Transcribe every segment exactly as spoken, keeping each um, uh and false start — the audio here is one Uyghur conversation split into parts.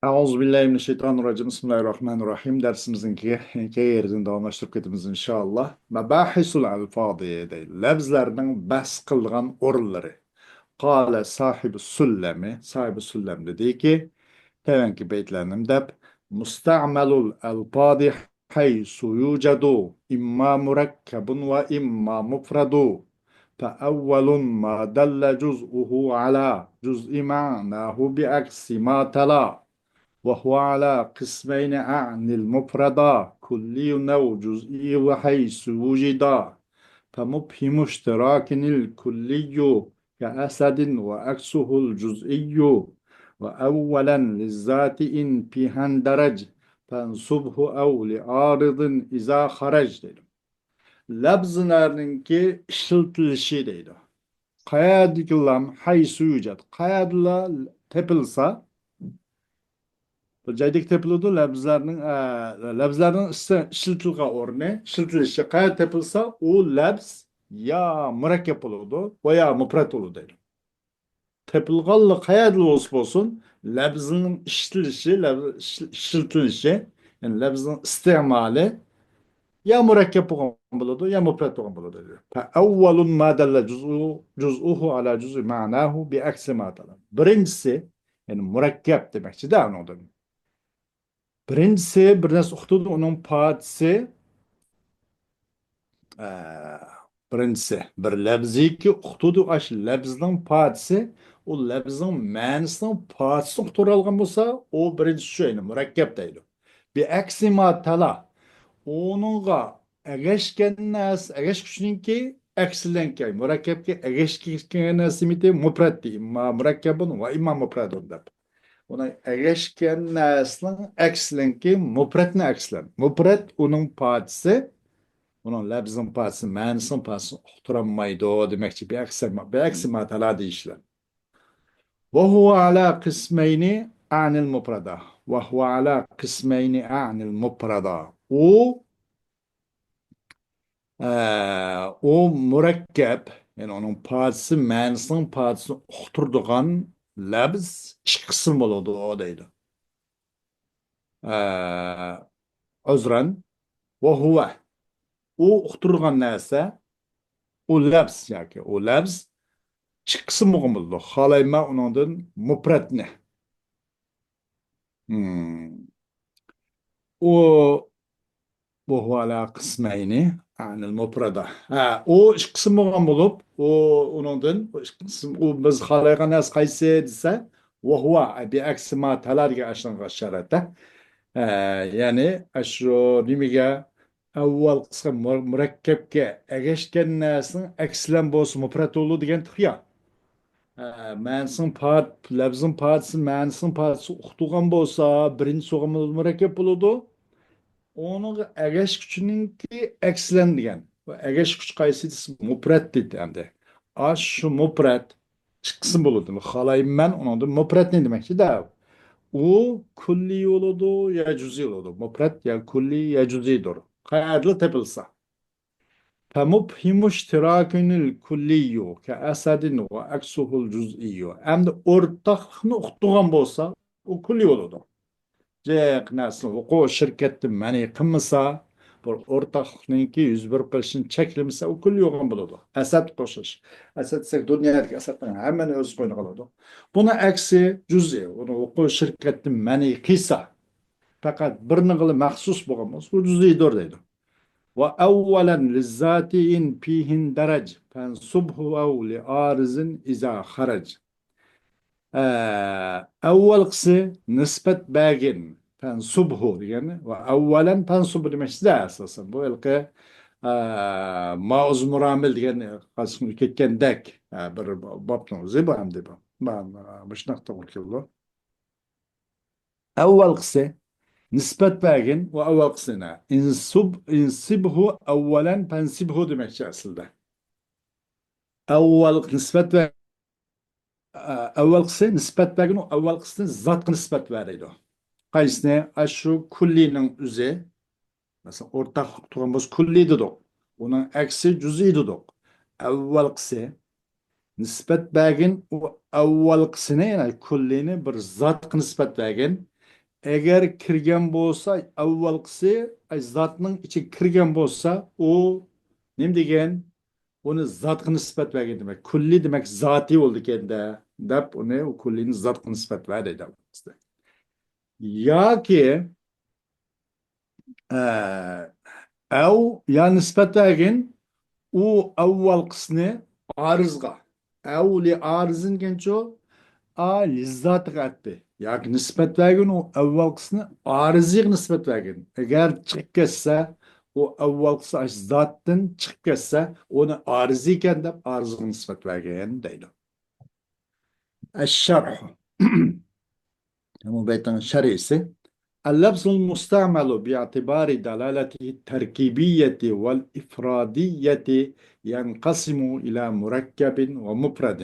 أعوذ بالله من الشيطان الرجيم. بسم الله الرحمن الرحيم. دەرسىمىزنىڭ كېيىنكى يېرىدىن داۋاملاشتۇرۇپ كېتىمىز، ئىنشائاللا. مەباھىسۇل ئەلفازى دەيدۇ. لەپزلەرنىڭ بەھس قىلىدىغان ئورۇنلىرى. قال صاحب السلم، ساھىبى سۇللەم دېدىكى، تۆۋەنكى بەيتلەرنى دەپ، مۇستەمەلۇل ئەلفازى حيث يوجد إما مركب وإما مفرد، فأول ما دل جزؤه على جزء معناه بعكس ما تلا، وهو على قسمين أعني المفرد كلي أو جزئي وحيث وجد، فمبهم اشتراك الكلي كأسد وعكسه الجزئي، وأولا للذات إن فيها اندرج، فانصبه أو لعارض إذا خرج دەيدۇ. لەپزلەرنىڭكى ئىشلىتىلىشى دەيدۇ. قەيەردىكىلام ھەيسۇ يۇجەد. قەيەردىلا تېپىلسا، بۇ جايدىكى تېپىلىدۇ، لەپزلەرنىڭ، ئە، لەپزلەرنىڭ ئىشلىتىلغان ئورنى، ئىشلىتىلىشى قەيەردە تېپىلسا، ئۇ لەپز يا مۇرەككەپ بولىدۇ، ۋە يا مۇپرەت بولىدۇ دەيدۇ. تېپىلغانلا قەيەردىلا بولسا بولسۇن، لەپزنىڭ ئىشلىتىلىشى، لەپز ئىش-، ئىشلىتىلىشى، يەنى لەپزنىڭ ئىستېمالى يا مۇرەككەپ بولغان بولىدۇ، يا مۇپرەت بولغان بولىدۇ. فأول ما دل جزء، جزءه على جزء معناه بعكس ما تلا. بىرىنچىسى، يەنى مۇرەككەپ دېمەكچىدە ئۇنىڭدىن. بىرىنچىسى، بىر نەرسە ئۇقتۇرىدۇ، ئۇنىڭ پادىسى، ئە، بىرىنچىسى، بىر لەپزىكى ئۇقتۇرىدۇ، ئاشۇ لەپزنىڭ پادىسى، ئۇ لەپزنىڭ مەنىسىنىڭ پادىسىنى ئۇقتۇرالىغان بولسا، ئۇ بىرىنچىسى شۇ، يەنى مۇرەككەپ دەيدۇ. بىئەكسى ما تەلا، ئۇنىڭغا ئەگەشكەن نەرسە، ئەگەشكۈچىنىڭكى ئەكسىلەنكەن، مۇرەككەپكە ئەگەشكەن نەرسە نېمىتى؟ مۇپرەت دېيىم. ئىمما مۇرەككەبۇن ۋە ئىمما مۇپرەدۇن دەپ. ئۇنىڭ ئەگەشكەن نەرسىنىڭ ئەكسىلەنكى مۇپرەتنى ئەكسىلەن. مۇپرەت ئۇنىڭ پادىسى، ئۇنىڭ لەپزىنىڭ پادىسى، مەنىسىنىڭ پادىسىنى ئۇقتۇرالمايدۇ دېمەكچى. بىئەكسى، بىئەكسى ما تەلا دېيىشلەر. وهو على قسمين أعني المفرد. وهو على قسمين أعني المفرد. ئۇ، ئە، ئۇ مۇرەككەپ، يەنى ئۇنىڭ پادىسى، مەنىسىنىڭ پادىسىنى ئۇقتۇرىدىغان لەپز ئىككى قىسىم بولىدۇ دەيدۇ. ئە، ئۆزرەن، ۋە ھۇۋە. ئۇ ئۇقتۇرغان نەرسە، ئۇ لەپز ياكى ئۇ لەپز ئىككى قىسىم بولغان بولىدۇ. خالايمەن ئۇنىڭدىن مۇپرەتنى. مم. ئۇ، ۋە ھۇۋە ئالا قىسمەينى ئەنىل مۇپرەدە. ھە، ئۇ ئىككى قىسىم بولغان بولۇپ، ئۇ، ئۇنىڭدىن، ئۇ ئىككى قىسىم، ئۇ بىز خالايدىغان نەرسە قەيسى دېسە، ۋە ھۇۋە، بىئەكسى ما تەلا دېگەن ئاشۇنىڭغا ئىشارەت. ھە، يەنى، ئاشۇ نېمىگە، ئەۋۋەل قىسىم مۇ-، مۇرەككەپكە ئەگەشكەن نەرسىنىڭ ئەكسىلەن بولسا مۇپرەت بولىدۇ دېگەن تۇيا. ھە، مەنىسىنىڭ پات-، لەپزىنىڭ پاتىسى، مەنىسىنىڭ پاتىسى ئۇقتۇرغان بولسا، بىرىنچى سوغۇمىمىز مۇرەككەپ بولىدۇ. ئۇنىڭغا ئەگەشكۈچىنىڭكى ئەكسىلەن دېگەن. بۇ ئەگەشكۈچ قايسى دېسە، مۇپرەت دېدى ئەمدى. ئاشۇ مۇپرەت ئىككى قىسىم بولىدۇ. خالايمەن ئۇنىڭدىن مۇپرەتنى دېمەكچىدە. ئۇ كۈللىي بولىدۇ يا جۈزئىي بولىدۇ. مۇپرەت يا كۈللىي يا جۈزئىيدۇر. قەيەردىلا تېپىلسا. فمبهم اشتراك الكلي كأسد وعكسه الجزئي. ئەمدى ئورتاقلىقنى ئۇقتۇرغان بولسا، ئۇ كۈللىي بولىدۇ. جىق نەرسىنى ھوقۇق شىركەتتىن مەنئى قىلمىسا، بىر ئورتاقلىقنىڭكى يۈز بېرىپ قېلىشىنى چەكلىمىسە، ئۇ كۈللىي بولغان بولىدۇ. ئەسەتكە ئوخشاش. ئەسەت دېسەك، دۇنيادىكى ئەسەتلەرنىڭ ھەممىنى ئۆز قوينىغا ئالىدۇ. بۇنىڭ ئەكسى جۈزئىي. ئۇنى ھوقۇق شىركەتتىن مەنئى قىلسا، پەقەت بىرنىڭغىلا مەخسۇس بولغان بولسا، ئۇ جۈزئىيدۇر دەيدۇ. وأولا للذات إن فيه اندرج فانصبه أو لعارض إذا خرج. ئە، ئەۋۋەلقىسى نىسبەت بەرگىن، فانصبه دېگەن، ۋە ئەۋۋەلەن فانصب دېمەكچىدە ئاساسەن. بۇ ھېلىقى، ئە، مائۇز مۇرامىل دېگەن قاسىمغا كەتكەندەك، ئە، بىر بابنىڭ ئۆزى بۇ ئەمدى بۇ. ما-، ما-، مۇشۇنداق توغرا كېلىدۇ. ئەۋۋەلقىسى نىسبەت بەرگىن، ۋە ئەۋۋەلقىسى نە؟ انصب، انصبه أولا فانصبه دېمەكچى ئەسلىدە. ئەۋۋەل نىسبەت بەر-، ئە، ئەۋۋەلقىسى نىسبەت بەرگىن، ئۇ ئەۋۋەلقىسىنى زاتقا نىسبەت بەر دەيدۇ. قايسىنى؟ ئاشۇ كۈللىنىڭ ئۆزى. مەسىلەن، ئورتاقلىق تۇرغان بولسا كۈللى دېدۇق. ئۇنىڭ ئەكسى جۈزئىي دېدۇق. ئەۋۋەلقىسى نىسبەت بەرگىن، ئۇ ئەۋۋەلقىسىنى، يەنى كۈللىنى بىر زاتقا نىسبەت بەرگىن. ئەگەر كىرگەن بولسا، ئەۋۋالقىسى، ئاي، زاتنىڭ ئىچىگە كىرگەن بولسا، ئۇ نېمە دېگەن؟ ئۇنى زاتقا نىسبەت بەرگەن دېمەك. كۈللى دېمەك زاتى بولىدىكەن-دە، دەپ ئۇنى، ئۇ كۈللىنى زاتقا نىسبەت بەر دەيدۇ. ياكى، ئە، ئەۋ، يا نىسبەت بەرگىن ئۇ ئەۋۋالقىسىنى ئارىزغا. ئەۋ لى ئارىزىن دېگەنچۇ؟ ئا لىززاتىغا ئەتپى. ياكى نىسبەت بەرگىن ئۇ ئەۋۋالقىسىنى ئارىزىغا نىسبەت بەرگىن. ئەگەر چىقىپ كەتسە، ئۇ ئەۋۋالقىسى ئاشۇ زاتتىن چىقىپ كەتسە، ئۇنى ئارىزىكەن دەپ ئارىزىغا نىسبەت بەرگىن دەيدۇ. ئەششەرھۇ. بۇ بەيتنىڭ شەرھىسى. اللفظ المستعمل باعتبار دلالته التركيبية والإفرادية ينقسم إلى مركب ومفرد.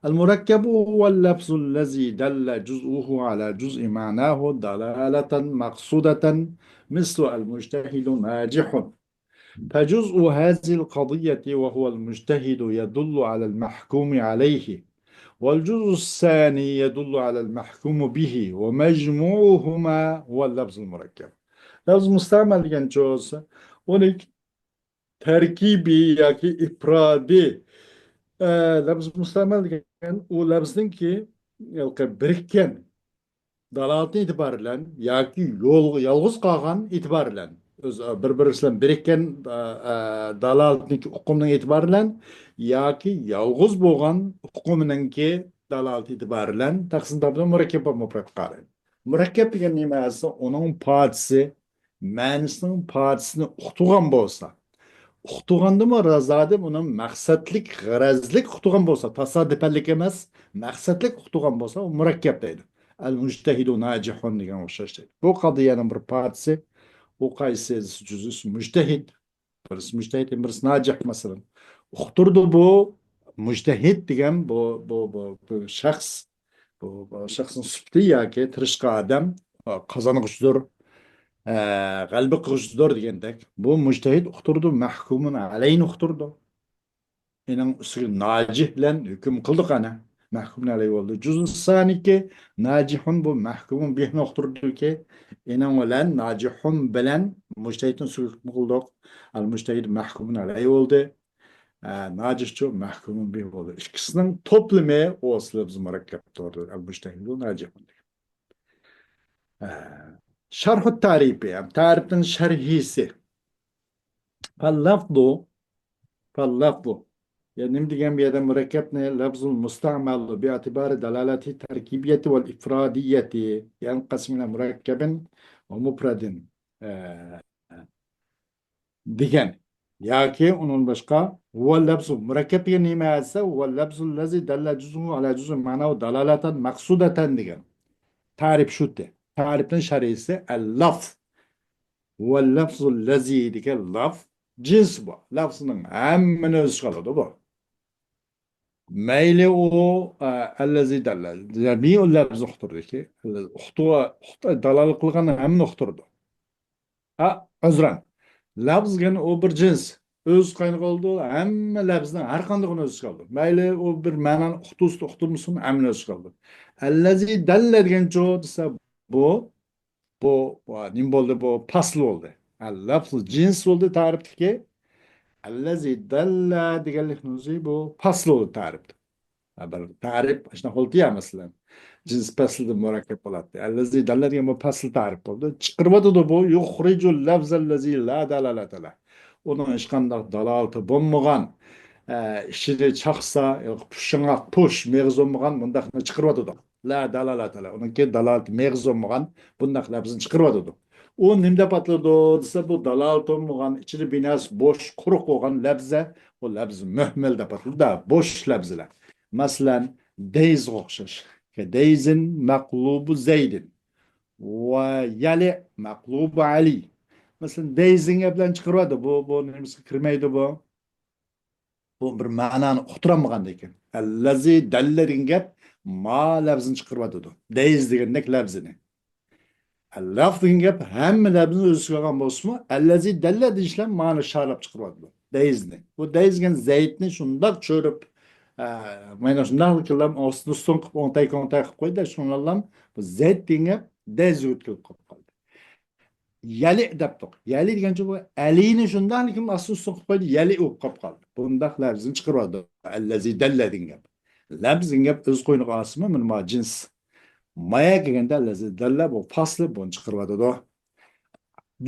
المركب هو اللفظ الذي دل جزءه على جزء معناه دلالة مقصودة، مثل المجتهد ناجح. فجزء هذه القضية وهو المجتهد يدل على المحكوم عليه، والجزء الثاني يدل على المحكوم به، ومجموعهما هو اللفظ المركب. لەفز مۇستەمەل دېگەنچۇ، ئۇنى تەركىبىي ياكى ئىپرادىي، ئە، لەفز مۇستەمەل دېگەن ئۇ لەفزنىڭكى ھېلىقى بىرىككەن دالالىتى ئېتىبارى بىلەن ياكى يول-، يالغۇز قالغان ئېتىبارى بىلەن، ئۆز، بىر-بىرى بىلەن بىرىككەن، ئە، ئە، دالالىتىنىڭكى ئۇقۇمىنىڭ ئېتىبارى بىلەن ياكى يالغۇز بولغان ئۇقۇمىنىڭكى دالالىتى ئېتىبارى بىلەن تەقسىم تاپىدۇ، مۇرەككەپ ۋە مۇپرەت قارىدى. مۇرەككەپ دېگەن نېمە دېسە، ئۇنىڭ پارچىسى، مەنىسىنىڭ پارچىسىنى ئۇقتۇرغان بولسا، ئۇقتۇرغاندىمۇ زادى ئۇنى مەقسەتلىك، غەرەزلىك ئۇقتۇرغان بولسا، تاسادىپەنلىك ئەمەس، مەقسەتلىك ئۇقتۇرغان بولسا، ئۇ مۇرەككەپ دەيدۇ. ئەل مۇجتەھىدۇ ناجىھۇن دېگەن ئوخشاش دەيدۇ. بۇ قەزىيەنىڭ بىر پارچىسى، ئۇ قايسى جۈزئىسى مۇجتەھىد، بىرسى مۇجتەھىد، بىرسى ناجىھ، مەسىلەن. ئۇقتۇردى بۇ مۇجتەھىد دېگەن بۇ، بۇ، بۇ، بۇ شەخس، بۇ، بۇ شەخسنىڭ سۈپىتى ياكى تىرىشقان ئادەم، قازانغۇچىدۇر، ئە، غەلىبە قىلغۇچىدۇر دېگەندەك. بۇ مۇجتەھىد ئۇقتۇردى، مەھكۇمۇن ئەلەينى ئۇقتۇردى. ئېنىڭ ئۈستىگە ناجىھ بىلەن ھۆكۈم قىلدۇق ئەنە. مەھكۇمۇن ئەلەيھ بولدى. جۇزئۇ سانىكى ناجىھۇن بۇ مەھكۇمۇن بىھنى ئۇقتۇردىكى، ئېنىڭ بىلەن ناجىھۇن بىلەن مۇجتەھىدنى ئۈستىگە ھۆكۈم قىلدۇق. ئەل مۇجتەھىد مەھكۇمۇن ئەلەيھ بولدى. ئە، ناجىھچۇ مەھكۇمۇن بىھ بولدى. ئىككىسىنىڭ توپلىمى ئۇ لەپزى مۇرەككەپ تۇرىدۇ. ئەل مۇجتەھىدۇ ناجىھۇن دېگەن. ئە، شەرھۇ تەرىپى، تەرىپنىڭ شەرھىسى. فاللفظ، فاللفظ. يا نېمە دېگەن بۇ يەردە مۇرەككەپنى؟ لفظ مستعمل باعتبار دلالته التركيبية والإفرادية ينقسم إلى مركب ومفرد. ئە، دېگەن. ياكى ئۇنىڭ باشقا، ھۇۋەل لەفزۇ، مۇرەككەپ دېگەن نېمە دېسە، ھۇۋەل لەفزۇ لەزى دەللە جۇزئۇ ئەلا جۇزئىن مەناھۇ دالالەتەن مەقسۇدەتەن دېگەن. تەرىپ شۇ. تەرىپنىڭ شەرھىسى، ئەل لەفز. ھۇۋەل لەفزۇ لەزى دېگەن لەفز جىنس بۇ. لەفزنىڭ ھەممىنى ئۆز ئىچىگە ئالىدۇ بۇ. مەيلى ئۇ، ئە، ئەللەزى دەللە، جەمىئۇل لەفز ئۇقتۇردىكى، ئۇقتۇ-، ئۇقتۇ-، دالالەت قىلغان ھەممىنى ئۇقتۇرىدۇ. ئا، ئۆزرەن. لەفز دېگەن ئۇ بىر جىنس. ئۆز قاينىغا ئالىدۇ، ھەممە لەفزنىڭ ھەر قاندىقىنى ئۆز ئىچىگە ئالىدۇ. مەيلى ئۇ بىر مەنانى ئۇقتۇرسا ئۇقتۇرمىسۇن، ھەممىنى ئۆز ئىچىگە ئالىدۇ. ئەللەزى دەللە دېگەنچۇ دېسە، بۇ، بۇ، بۇ نېمە بولدى؟ بۇ پاسل بولدى. ھە، لەفز جىنس بولدى تەرىپتىكى. ئەللەزى دەللە دېگەنلىكنىڭ ئۆزى بۇ پاسل بولدى تەرىپتە. ھە، بىر تەرىپ شۇنداق بولدى يا، مەسىلەن. جىنس پەسلىدىن مۇرەككەپ بولاتتى. ئەللەزى دەللە دېگەن بۇ پەسل تەرىپ بولدى. چىقىرىۋاتىدۇ بۇ. يۇخرىجۇل لەفزەللەزى لا دالالەتە لەھ. ئۇنىڭ ھېچقانداق دالالىتى بولمىغان، ئە، ئىچىنى چاقسا، پۇشاڭاق، پوش، مېغىز بولمىغان مۇنداقنى چىقىرىۋاتىدۇ. لا دالالەتە لەھ. ئۇنىڭكى دالالىتى مېغىز بولمىغان بۇنداق لەپزنى چىقىرىۋاتىدۇ. ئۇ نېمە دەپ ئاتىلىدۇ دېسە، بۇ دالالىتى بولمىغان، ئىچىدە بىناسى بوش، قۇرۇق بولغان لەپزە، بۇ لەپز مۆھمەل دەپ ئاتىلىدۇ، بوش لەپزلەر. مەسىلەن، دەيزغا ئوخشاش. دەيزىن مەقلۇبۇ زەيدىن. ۋە يەلى مەقلۇبۇ ئەلى. مەسىلەن، دەيزىن گەپلەرنى چىقىرىۋاتىدۇ. بۇ، بۇ نېمىسىگە كىرمەيدۇ بۇ؟ بۇ بىر مەنانى ئۇقتۇرالمىغاندىكىن. ئەللەزى دەللە دېگەن گەپ ما لەپزىنى چىقىرىۋاتىدۇ. دەيز دېگەندەك لەپزىنى. لەفز دېگەن گەپ ھەممە لەپزىنى ئۆز ئىچىگە ئالغان بولسىمۇ، ئەللەزى دەللە دېيىش بىلەن مانى شارلاپ چىقىرىۋاتىدۇ. دەيزنى. بۇ دەيز دېگەن زەيتنى شۇنداق چۆرۈپ، ئە، مانا شۇنداقلا ئاستىنى ئۈستۈن قىلىپ، ئوڭتاي كوڭتاي قىلىپ قويدى، شۇنىڭلام بۇ زەيت دېگەن گەپ دەز يۇتۇلۇپ قالىپ قالدى. يەلى دەپتۇق. يەلى دېگەنچە بۇ ئەلىنى شۇنداقلا ئاستىنى ئۈستۈن قىلىپ قويدى، يەلى بولۇپ قالىپ قالدى. بۇنداق لەپزىنى چىقىرىۋاتىدۇ. ئەللەزى دەللە دېگەن گەپ. لەپز دېگەن گەپ ئۆز قوينىغا ئالسىمۇ، مانا ما جىنس. مايا كەلگەندە ئەللەزى دەللە، بۇ پاسلى، بۇنى چىقىرىۋاتىدۇ.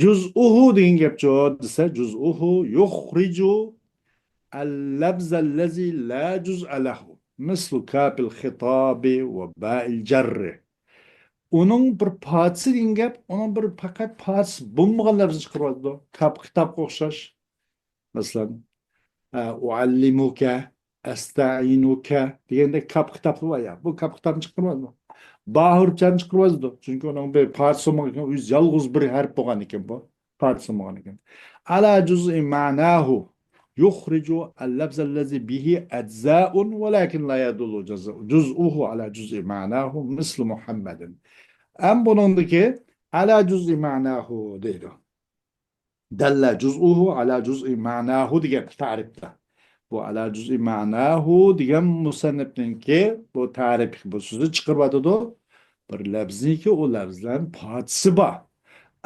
جۇزئۇھۇ دېگەن گەپچۇ دېسە، جۇزئۇھۇ يۇخرىجۇ ئەللەبزەللەزى لا جۇزئە لەھۇ مىسلۇ كاپىل خىتابى ۋە بائىل جەررى. ئۇنىڭ بىر پارچىسى دېگەن گەپ، ئۇنىڭ بىر پەقەت پارچىسى بولمىغان لەپزنى چىقىرىۋاتىدۇ. كاپ خىتابقا ئوخشاش. مەسىلەن، ئە، ئۇئەللىمۇكە، ئەستەئىنۇكە دېگەندەك كاپ خىتابلار بار يا. بۇ كاپ خىتابنى چىقىرىۋاتىدۇ. با ھەرپچەنى چىقىرىۋاتىدۇ. چۈنكى ئۇنىڭ بىر پارچىسى بولمىغان ئىكەن، ئۆزى يالغۇز بىر ھەرپ بولغان ئىكەن بۇ. پارچىسى بولمىغان ئىكەن. ئەلا جۇزئى مەناھۇ يۇخرىجۇ ئەللەفزەللەزى بىھى ئەجزائۇن ۋەلاكىن لا يەدۇللۇ جۇزئۇ، جۇزئۇھۇ ئەلا جۇزئى مەناھۇ مىسلۇ مۇھەممەدىن. ئەم بۇنىڭدىكى ئەلا جۇزئى مەناھۇ دەيدۇ. دەللە جۇزئۇھۇ ئەلا جۇزئى مەناھۇ دېگەن تەرىپتە. بۇ ئەلا جۇزئى مەناھۇ دېگەن مۇسەننىپنىڭكى بۇ تەرىپى، بۇ سۆزى چىقىرىۋاتىدۇ. بىر لەپزنىكى ئۇ لەپزلەرنىڭ پارچىسى بار.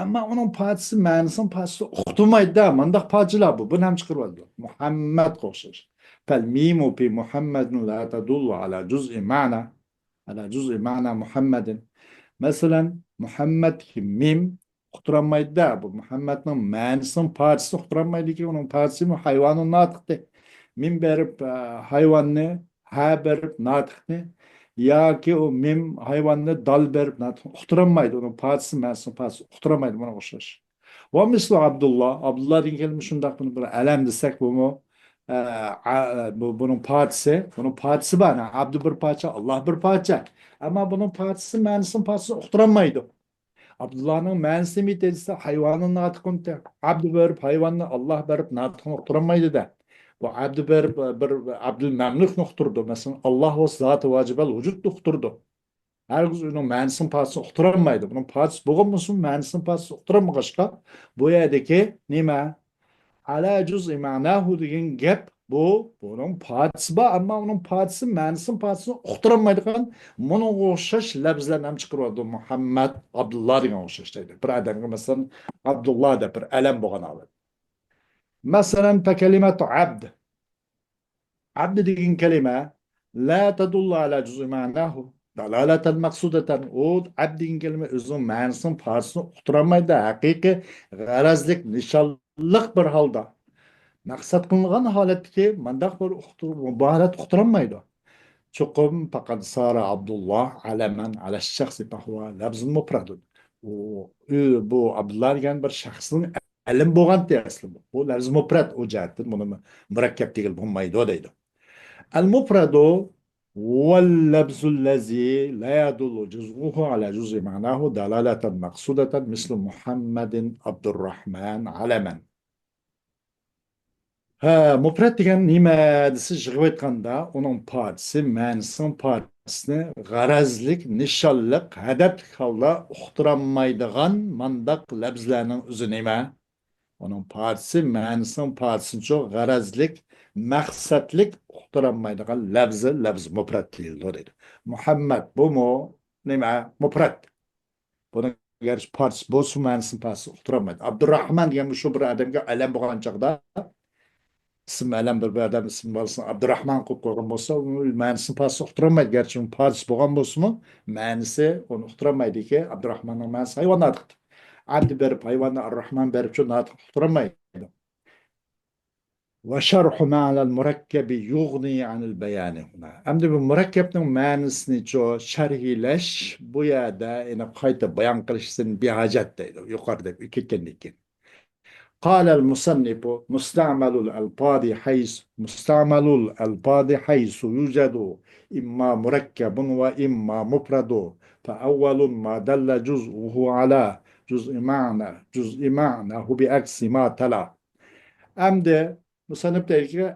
ئەمما ئۇنىڭ پارچىسى مەنىسىنىڭ پارچىسى ئۇقتۇرمايدۇ-دە، مانداق پارچىلار بۇ. بۇنى ھەم چىقىرىۋاتىدۇ. مۇھەممەدقە ئوخشاش. فەل مىمۇ پى مۇھەممەدىن لا تەدۇللۇ ئەلا جۇزئى مەنا. ئەلا جۇزئى مەنا مۇھەممەدىن. مەسىلەن، مۇھەممەدتىكى مىم ئۇقتۇرالمايدۇ-دە. بۇ مۇھەممەدنىڭ مەنىسىنىڭ پارچىسىنى ئۇقتۇرالمايدىكەن، ئۇنىڭ پارچىسىمۇ ھايۋانۇ ناتىقتى. مىم بېرىپ، ئە، ھايۋاننى، ھە بېرىپ ناتىقنى، ياكى ئۇ مىم ھايۋاننى، دال بېرىپ ناتىقنى ئۇقتۇرالمايدۇ. ئۇنىڭ پارچىسى، مەنىسىنىڭ پارچىسى ئۇقتۇرالمايدۇ، بۇنىڭغا ئوخشاش. ۋە مىسلۇ ئابدۇللا، ئابدۇللا دېگەن كەلىمە شۇنداق، بۇنى بىر ئەلەم دېسەك، بۇمۇ، ئە، ئە، بۇ، بۇنىڭ پارچىسى، بۇنىڭ پارچىسى بار. ئابدۇ بىر پارچە، ئاللا بىر پارچە. ئەمما بۇنىڭ پارچىسى، مەنىسىنىڭ پارچىسىنى ئۇقتۇرالمايدۇ. ئابدۇللانىڭ مەنىسى نېمە دېسە، ھايۋانۇ ناتىقۇنتى. ئابدۇ بېرىپ ھايۋاننى، ئاللا بېرىپ ناتىقنى ئۇقتۇرالمايدۇ-دە. بۇ ئابدۇ بېرىپ بىر ئابدۇل مەملۇكنى ئۇقتۇرىدۇ. مەسىلەن، ئاللا بولسا زاتى ۋاجىبەل ۋۇجۇدنى ئۇقتۇرىدۇ. ھەرگىز ئۇنىڭ مەنىسىنىڭ پارچىسىنى ئۇقتۇرالمايدۇ. بۇنىڭ پارچىسى بولغان بولسىمۇ، مەنىسىنىڭ پارچىسىنى ئۇقتۇرالمىغاچقا، بۇ يەردىكى نېمە؟ ئەلا جۇزئى مەناھۇ دېگەن گەپ بۇ، بۇنىڭ پارچىسى بار، ئەمما ئۇنىڭ پارچىسى مەنىسىنىڭ پارچىسىنى ئۇقتۇرالمايدىغان، مۇنىڭغا ئوخشاش لەپزلەرنى ھەم چىقىرىۋاتىدۇ. مۇھەممەد، ئابدۇللا دېگەنگە ئوخشاش دەيدۇ. بىر ئادەمگە، مەسىلەن، ئابدۇللا دەپ بىر ئەلەم بولغان ھالەت. مەسىلەن، فەكەلىمەتۇ ئەبد. ئەبد دېگەن كەلىمە لا تەدۇللۇ ئەلا جۇزئى مەناھۇ دالالەتەن مەقسۇدەتەن. ئۇ ئەبد دېگەن كەلىمە ئۆزىنىڭ مەنىسىنىڭ پارچىسىنى ئۇقتۇرالمايدۇ. ھەقىقىي غەرەزلىك، نىشانلىق بىر ھالدا مەقسەت قىلىنغان ھالەتتىكى مانداق بىر ئۇقتۇر-، مۇباھالەت ئۇقتۇرالمايدۇ. چوقۇم پەقەت سارە ئابدۇللا ئەلەمەن ئەلە شەخسى فەھۇۋە لەفزۇن مۇپرەدۇن. ئۇ، ئۇ، بۇ ئابدۇللا دېگەن بىر شەخسنىڭ ئەلىمى بولغانتى ئەسلى بۇ. بۇ لەفز مۇپرەت، ئۇ جەھەتتىن بۇنى مۇرەككەپ دېگىلى بولمايدۇ دەيدۇ. ئەل مۇپرەدۇ ۋەل لەفزۇللەزى لا يەدۇللۇ جۇزئۇھۇ ئەلا جۇزئى مەناھۇ دالالەتەن مەقسۇدەتەن مىسلۇ مۇھەممەدىن ئابدۇرراھمان ئەلەمەن. ھە، مۇپرەت دېگەن نېمە دېسە، يىغىۋېيتقاندا، ئۇنىڭ پارچىسى، مەنىسىنىڭ پارچىسىنى غەرەزلىك، نىشانلىق، ھەدەپلىك ھالدا ئۇقتۇرالمايدىغان مانداق لەپزلەرنىڭ ئۆزى نېمە؟ ئۇنىڭ پارچىسى، مەنىسىنىڭ پارچىسىنىچۇ غەرەزلىك، مەقسەتلىك ئۇقتۇرالمايدىغان لەپزى، لەپز مۇپرەت دېيىلىدۇ دەيدۇ. مۇھەممەد، بۇمۇ نېمە؟ مۇپرەت. بۇنىڭ گەرچە پارچىسى بولسىمۇ، مەنىسىنىڭ پارچىسىنى ئۇقتۇرالمايدۇ. ئابدۇرراھمان دېگەن مۇشۇ بىر ئادەمگە ئەلەم بولغان چاغدا، ئىسىم ئەلەم، بىر، بىر ئادەم ئىسمى بالىسىنى ئابدۇراھمان قىلىپ قويغان بولسا، ئۇ مەنىسىنى پارچىسى ئۇقتۇرالمايدۇ. گەرچە ئۇنىڭ پارچىسى بولغان بولسىمۇ، مەنىسى ئۇنى ئۇقتۇرالمايدىكى، ئابدۇراھماننىڭ مەنىسى ھايۋان ناتىق. ئابدى بېرىپ ھايۋاننى، ئارراھمان بېرىپچۇ ناتىق ئۇقتۇرالمايدۇ. ۋە شەرھۇ مەنەل مۇرەككەبى يۇغنى ئەنىل بەيانى ھۇنا. ئەمدى بۇ مۇرەككەپنىڭ مەنىسىنىچۇ شەرھلەش بۇ يەردە يەنە قايتا بايان قىلىشتىن بىھاجەت دەيدۇ. يۇقىرىدا كەتكەندىن كېيىن. قال المصنف مستعمل الألفاظ حيث، مستعمل الألفاظ حيث يوجد إما مركب وإما مفرد، فأول ما دل جزءه على جزء معنى، جزء معناه بعكس ما تلا. ئەمدى مۇسەننىپ دەيدىكى،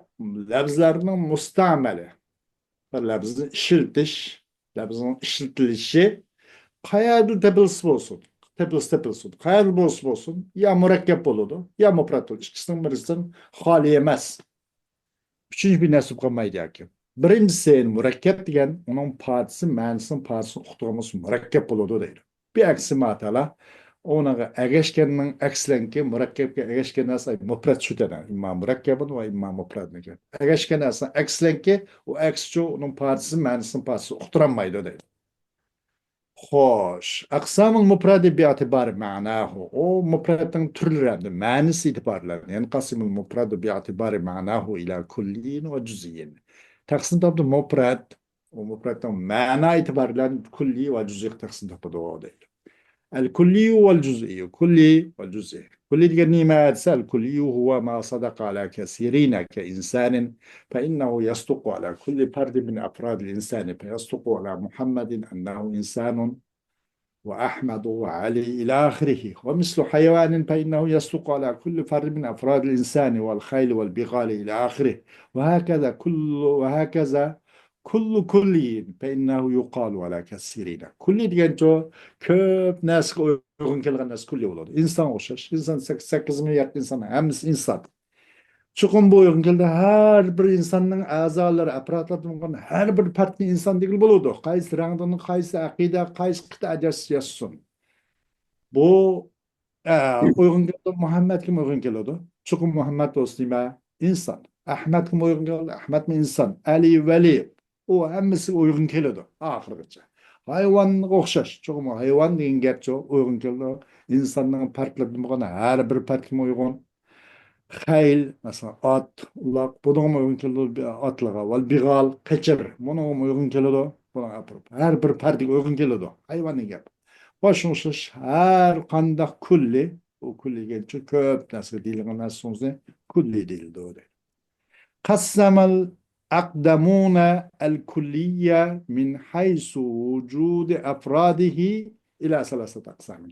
لەپزلەرنىڭ مۇستەمەلى، بىر لەپزنى ئىشلىتىش، لەپزنىڭ ئىشلىتىلىشى قەيەردە تېپىلسا بولسۇن، تېپىلسا، تېپىلسۇن، قەيەردە بولسا بولسۇن، يا مۇرەككەپ بولىدۇ، يا مۇپرەت بولىدۇ. ئىككىسىنىڭ بىرسىدىن خالىي ئەمەس. ئۈچىنچى بىر نەرسە بولۇپ قالمايدۇ ياكى. بىرىنچىسى، مۇرەككەپ دېگەن ئۇنىڭ پارچىسى، مەنىسىنىڭ پارچىسىنى ئۇقتۇرغان بولسا مۇرەككەپ بولىدۇ دەيدۇ. بىئەكسى ما تەلا، ئۇنىڭغا ئەگەشكەننىڭ ئەكسىلەنكى، مۇرەككەپكە ئەگەشكەن نەرسە مۇپرەت شۇ دەيدۇ. ئىمما مۇرەككەبۇن ۋە ئىمما مۇپرەدۇن دېگەن. ئەگەشكەن نەرسىنىڭ ئەكسىلەنكى، ئۇ ئەكسىچۇ ئۇنىڭ پارچىسى، مەنىسىنىڭ پارچىسى ئۇقتۇرالمايدۇ دەيدۇ. خوش. أقسام المفرد باعتبار معناه. ئۇ مۇپرەتنىڭ تۈرلىرى ھەمدە مەنىسى ئېتىبارى بىلەن. ينقسم المفرد باعتبار معناه إلى كلي وجزئي. تەقسىم تاپىدۇ مۇپرەت. ئۇ مۇپرەتنىڭ مەنا ئېتىبارى بىلەن كلي ۋە جزئىي تەقسىم تاپىدۇ دەيدۇ. الكلي والجزئي، كلي والجزئي. كلي دېگەن نېمە دېسە، الكلي هو ما صدق على كثيرين كإنسان، فإنه يصدق على كل فرد من أفراد الإنسان، فيصدق على محمد أنه إنسان وأحمد وعلي إلى آخره، ومثل حيوان فإنه يصدق على كل فرد من أفراد الإنسان والخيل والبغال إلى آخره، وهكذا كل، وهكذا كل كلي فإنه يقال على كثيرين. كلي دېگەنچۇ، كۆپ نەرسىگە ئۇيغۇن كەلگەن نەرسە كلي بولىدۇ. ئىنسانغا ئوخشاش. ئىنسان سەك-، سەككىز مىليارد ئىنسان، ھەممىسى ئىنسان. چوقۇم بۇ ئۇيغۇن كېلىدۇ. ھەر بىر ئىنساننىڭ ئەزالىرى، ئەپرادلاردىن بولغان ھەر بىر پەردنى ئىنسان دېگىلى بولىدۇ. قايسى رەڭدىن، قايسى ئەقىدە، قايسى قىتئەدە ياشىسۇن. بۇ، ئە، ئۇيغۇن كېلىدۇ. مۇھەممەدكىمۇ ئۇيغۇن كېلىدۇ. چوقۇم مۇھەممەد بولسا نېمە؟ ئىنسان. ئەھمەدكىمۇ ئۇيغۇن كېلىدۇ. ئەھمەدمۇ ئىنسان. ئەلى، ۋەلى. ئۇ ھەممىسىگە ئۇيغۇن كېلىدۇ ئاخىرغىچە. ھايۋانغا ئوخشاش. چوقۇم ھايۋان دېگەن گەپچۇ ئۇيغۇن كېلىدۇ. ئىنساننىڭ پەرقلىرىدىن بولغان ھەر بىر پەرقلىرىگە ئۇيغۇن. خەيل، مەسىلەن، ئات، ئۇلاق، بۇنىڭغىمۇ ئۇيغۇن كېلىدۇ. ئاتلىغا، ۋەل بىغال، قېچىر، بۇنىڭغىمۇ ئۇيغۇن كېلىدۇ. بۇنىڭ ئەتراپى. ھەر بىر پەردىگە ئۇيغۇن كېلىدۇ. ھايۋان دېگەن گەپ. بۇ شۇنىڭغا ئوخشاش ھەر قانداق كۈللى، ئۇ كۈللى دېگەنچۇ كۆپ نەرسىگە دېيىلگەن نەرسە سۆزى كۈللى دېيىلىدۇ. قسم الأقدمون الكلي من حيث وجود أفراده إلى ثلاثة أقسام.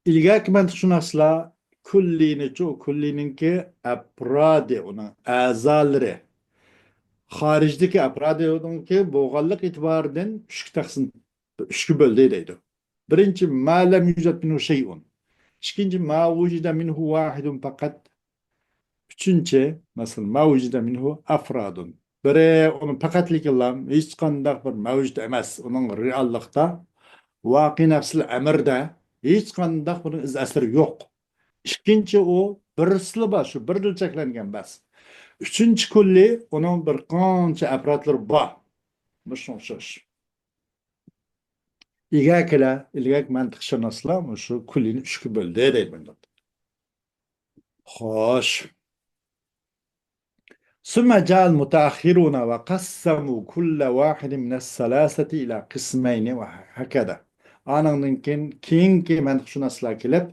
ئىلگەركى مەنتىقشۇناسلار كۈللىنىچۇ، كۈللىنىڭكى ئەپرادى، ئۇنىڭ ئەزالىرى، خارىجدىكى ئەپرادىنىڭكى بولغانلىق ئېتىبارىدىن ئۈچكە تەقسىم، ئۈچكە بۆلدى دەيدۇ. بىرىنچى، ما لم يوجد منه شيء. ئىككىنچى، ما وجد منه واحد فقط. ئۈچىنچى، مەسىلەن، ما وجد منه أفراد. بىرى، ئۇنىڭ پەقەتلىكىلا ھېچقانداق بىر مەۋجۇت ئەمەس. ئۇنىڭ رېئاللىقتا، ۋاقىئ نەفسىل ئەمرىدە ھېچقانداق بىر ئىز ئەسىرى يوق. ئىككىنچى، ئۇ بىرسىلا بار، شۇ بىردىلا چەكلەنگەن بەس. ئۈچىنچى كۈللى، ئۇنىڭ بىر قانچە ئەپرادلىرى بار. مۇشۇنىڭغا ئوخشاش. ئىگەكىلەر، ئىلگەركى مەنتىقشۇناسلار مۇشۇ كۈللىنى ئۈچكە بۆلدى دەيدۇ بۇنداق. خوش. ثم جاء المتأخرون وقسموا كل واحد من الثلاثة إلى قسمين وهكذا. ئانىڭدىن كېيىن، كېيىنكى مەنتىقشۇناسلار كېلىپ،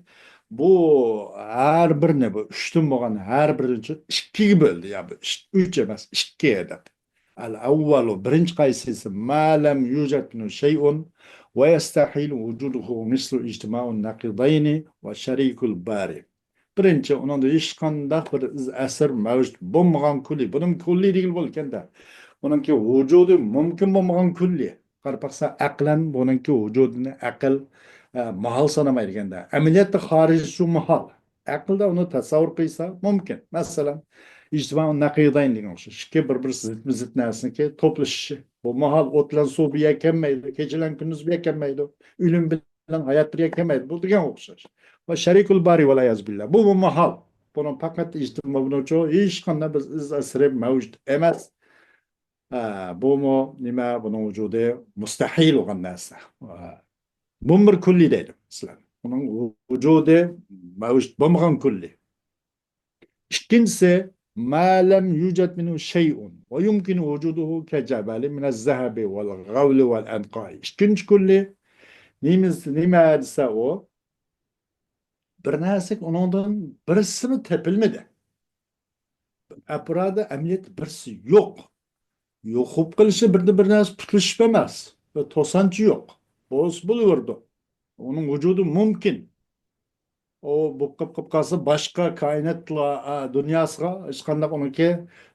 بۇ ھەر بىرنى، بۇ ئۈچتىن بولغان ھەر بىرىنى ئىككىگە بۆلدى. يا بۇ ئۈچ، ئۈچ ئەمەس، ئىككى دەپ. الأول، بىرىنچى قايسىسى؟ ما لم يوجد منه شيء ويستحيل وجوده مثل اجتماع النقيضين وشريك الباري. بىرىنچى، ئۇنىڭدا ھېچقانداق بىر ئىز ئەسەر مەۋجۇت بولمىغان كۈللى. بۇنىڭ كۈللى دېگىلى بولىدىكەندە. ئۇنىڭكى ۋۇجۇدى مۇمكىن بولمىغان كۈللى. قاراپ باقسا، ئەقلەن بۇنىڭكى ۋۇجۇدىنى ئەقىل، ئە، ماھال سانىمايدىكەندە. ئەمەلىيەتتە خارىجى شۇ ماھال. ئەقىلدە ئۇنى تەسەۋۋۇر قىلسا مۇمكىن. مەسىلەن، ئىجتىمائۇ نەقىدەين دېگەن ئوخشاش. ئىككى بىر-بىرسى زىتمۇ زىت نەرسىنىڭكى توپلىشىشى. بۇ ماھال ئوت بىلەن سۇ بىر يەرگە كەلمەيدۇ، كېچە بىلەن كۈندۈز بىر يەرگە كەلمەيدۇ، ئۆلۈم بىلەن ھايات بىر يەرگە كەلمەيدۇ. بۇ دېگەن ئوخشاش. ۋە شەرىكۇل بارى ۋەل ئىيازۇ بىللا. بۇ، بۇ ماھال. بۇنىڭ پەقەت ئىجتىما، بۇنىڭچۇ ھېچقانداق بىر ئىز ئەسىرى مەۋجۇت ئەمەس. ھە، بۇمۇ نېمە؟ بۇنىڭ ۋۇجۇدى مۇستەھىل بولغان نەرسە. ھە. بۇمۇ بىر كۈللى دەيدۇ، مەسىلەن. ئۇنىڭ ۋۇجۇدى مەۋجۇت بولمىغان كۈللى. ئىككىنچىسى، ما لم يوجد منه شيء ويمكن وجوده كجبل من الذهب والغول والعنقاء. ئىككىنچى كۈللى نېمىس-، نېمە دېسە ئۇ، بىر نەرسە ئۇنىڭدىن بىرسىمۇ تېپىلمىدى. ئەپرادى ئەمەلىيەتتە بىرسى يوق. يوقۇپ قېلىشى بىردىن بىر نەرسە پۈتۈلۈشۈپ ئەمەس. بىر توسانچى يوق. بولسا بولۇۋېرىدۇ. ئۇنىڭ ۋۇجۇدى مۇمكىن. ئۇ بولۇپ قېلىپ قالسا باشقا كائىناتلار، ئا، دۇنياسىغا ھېچقانداق ئۇنىڭكى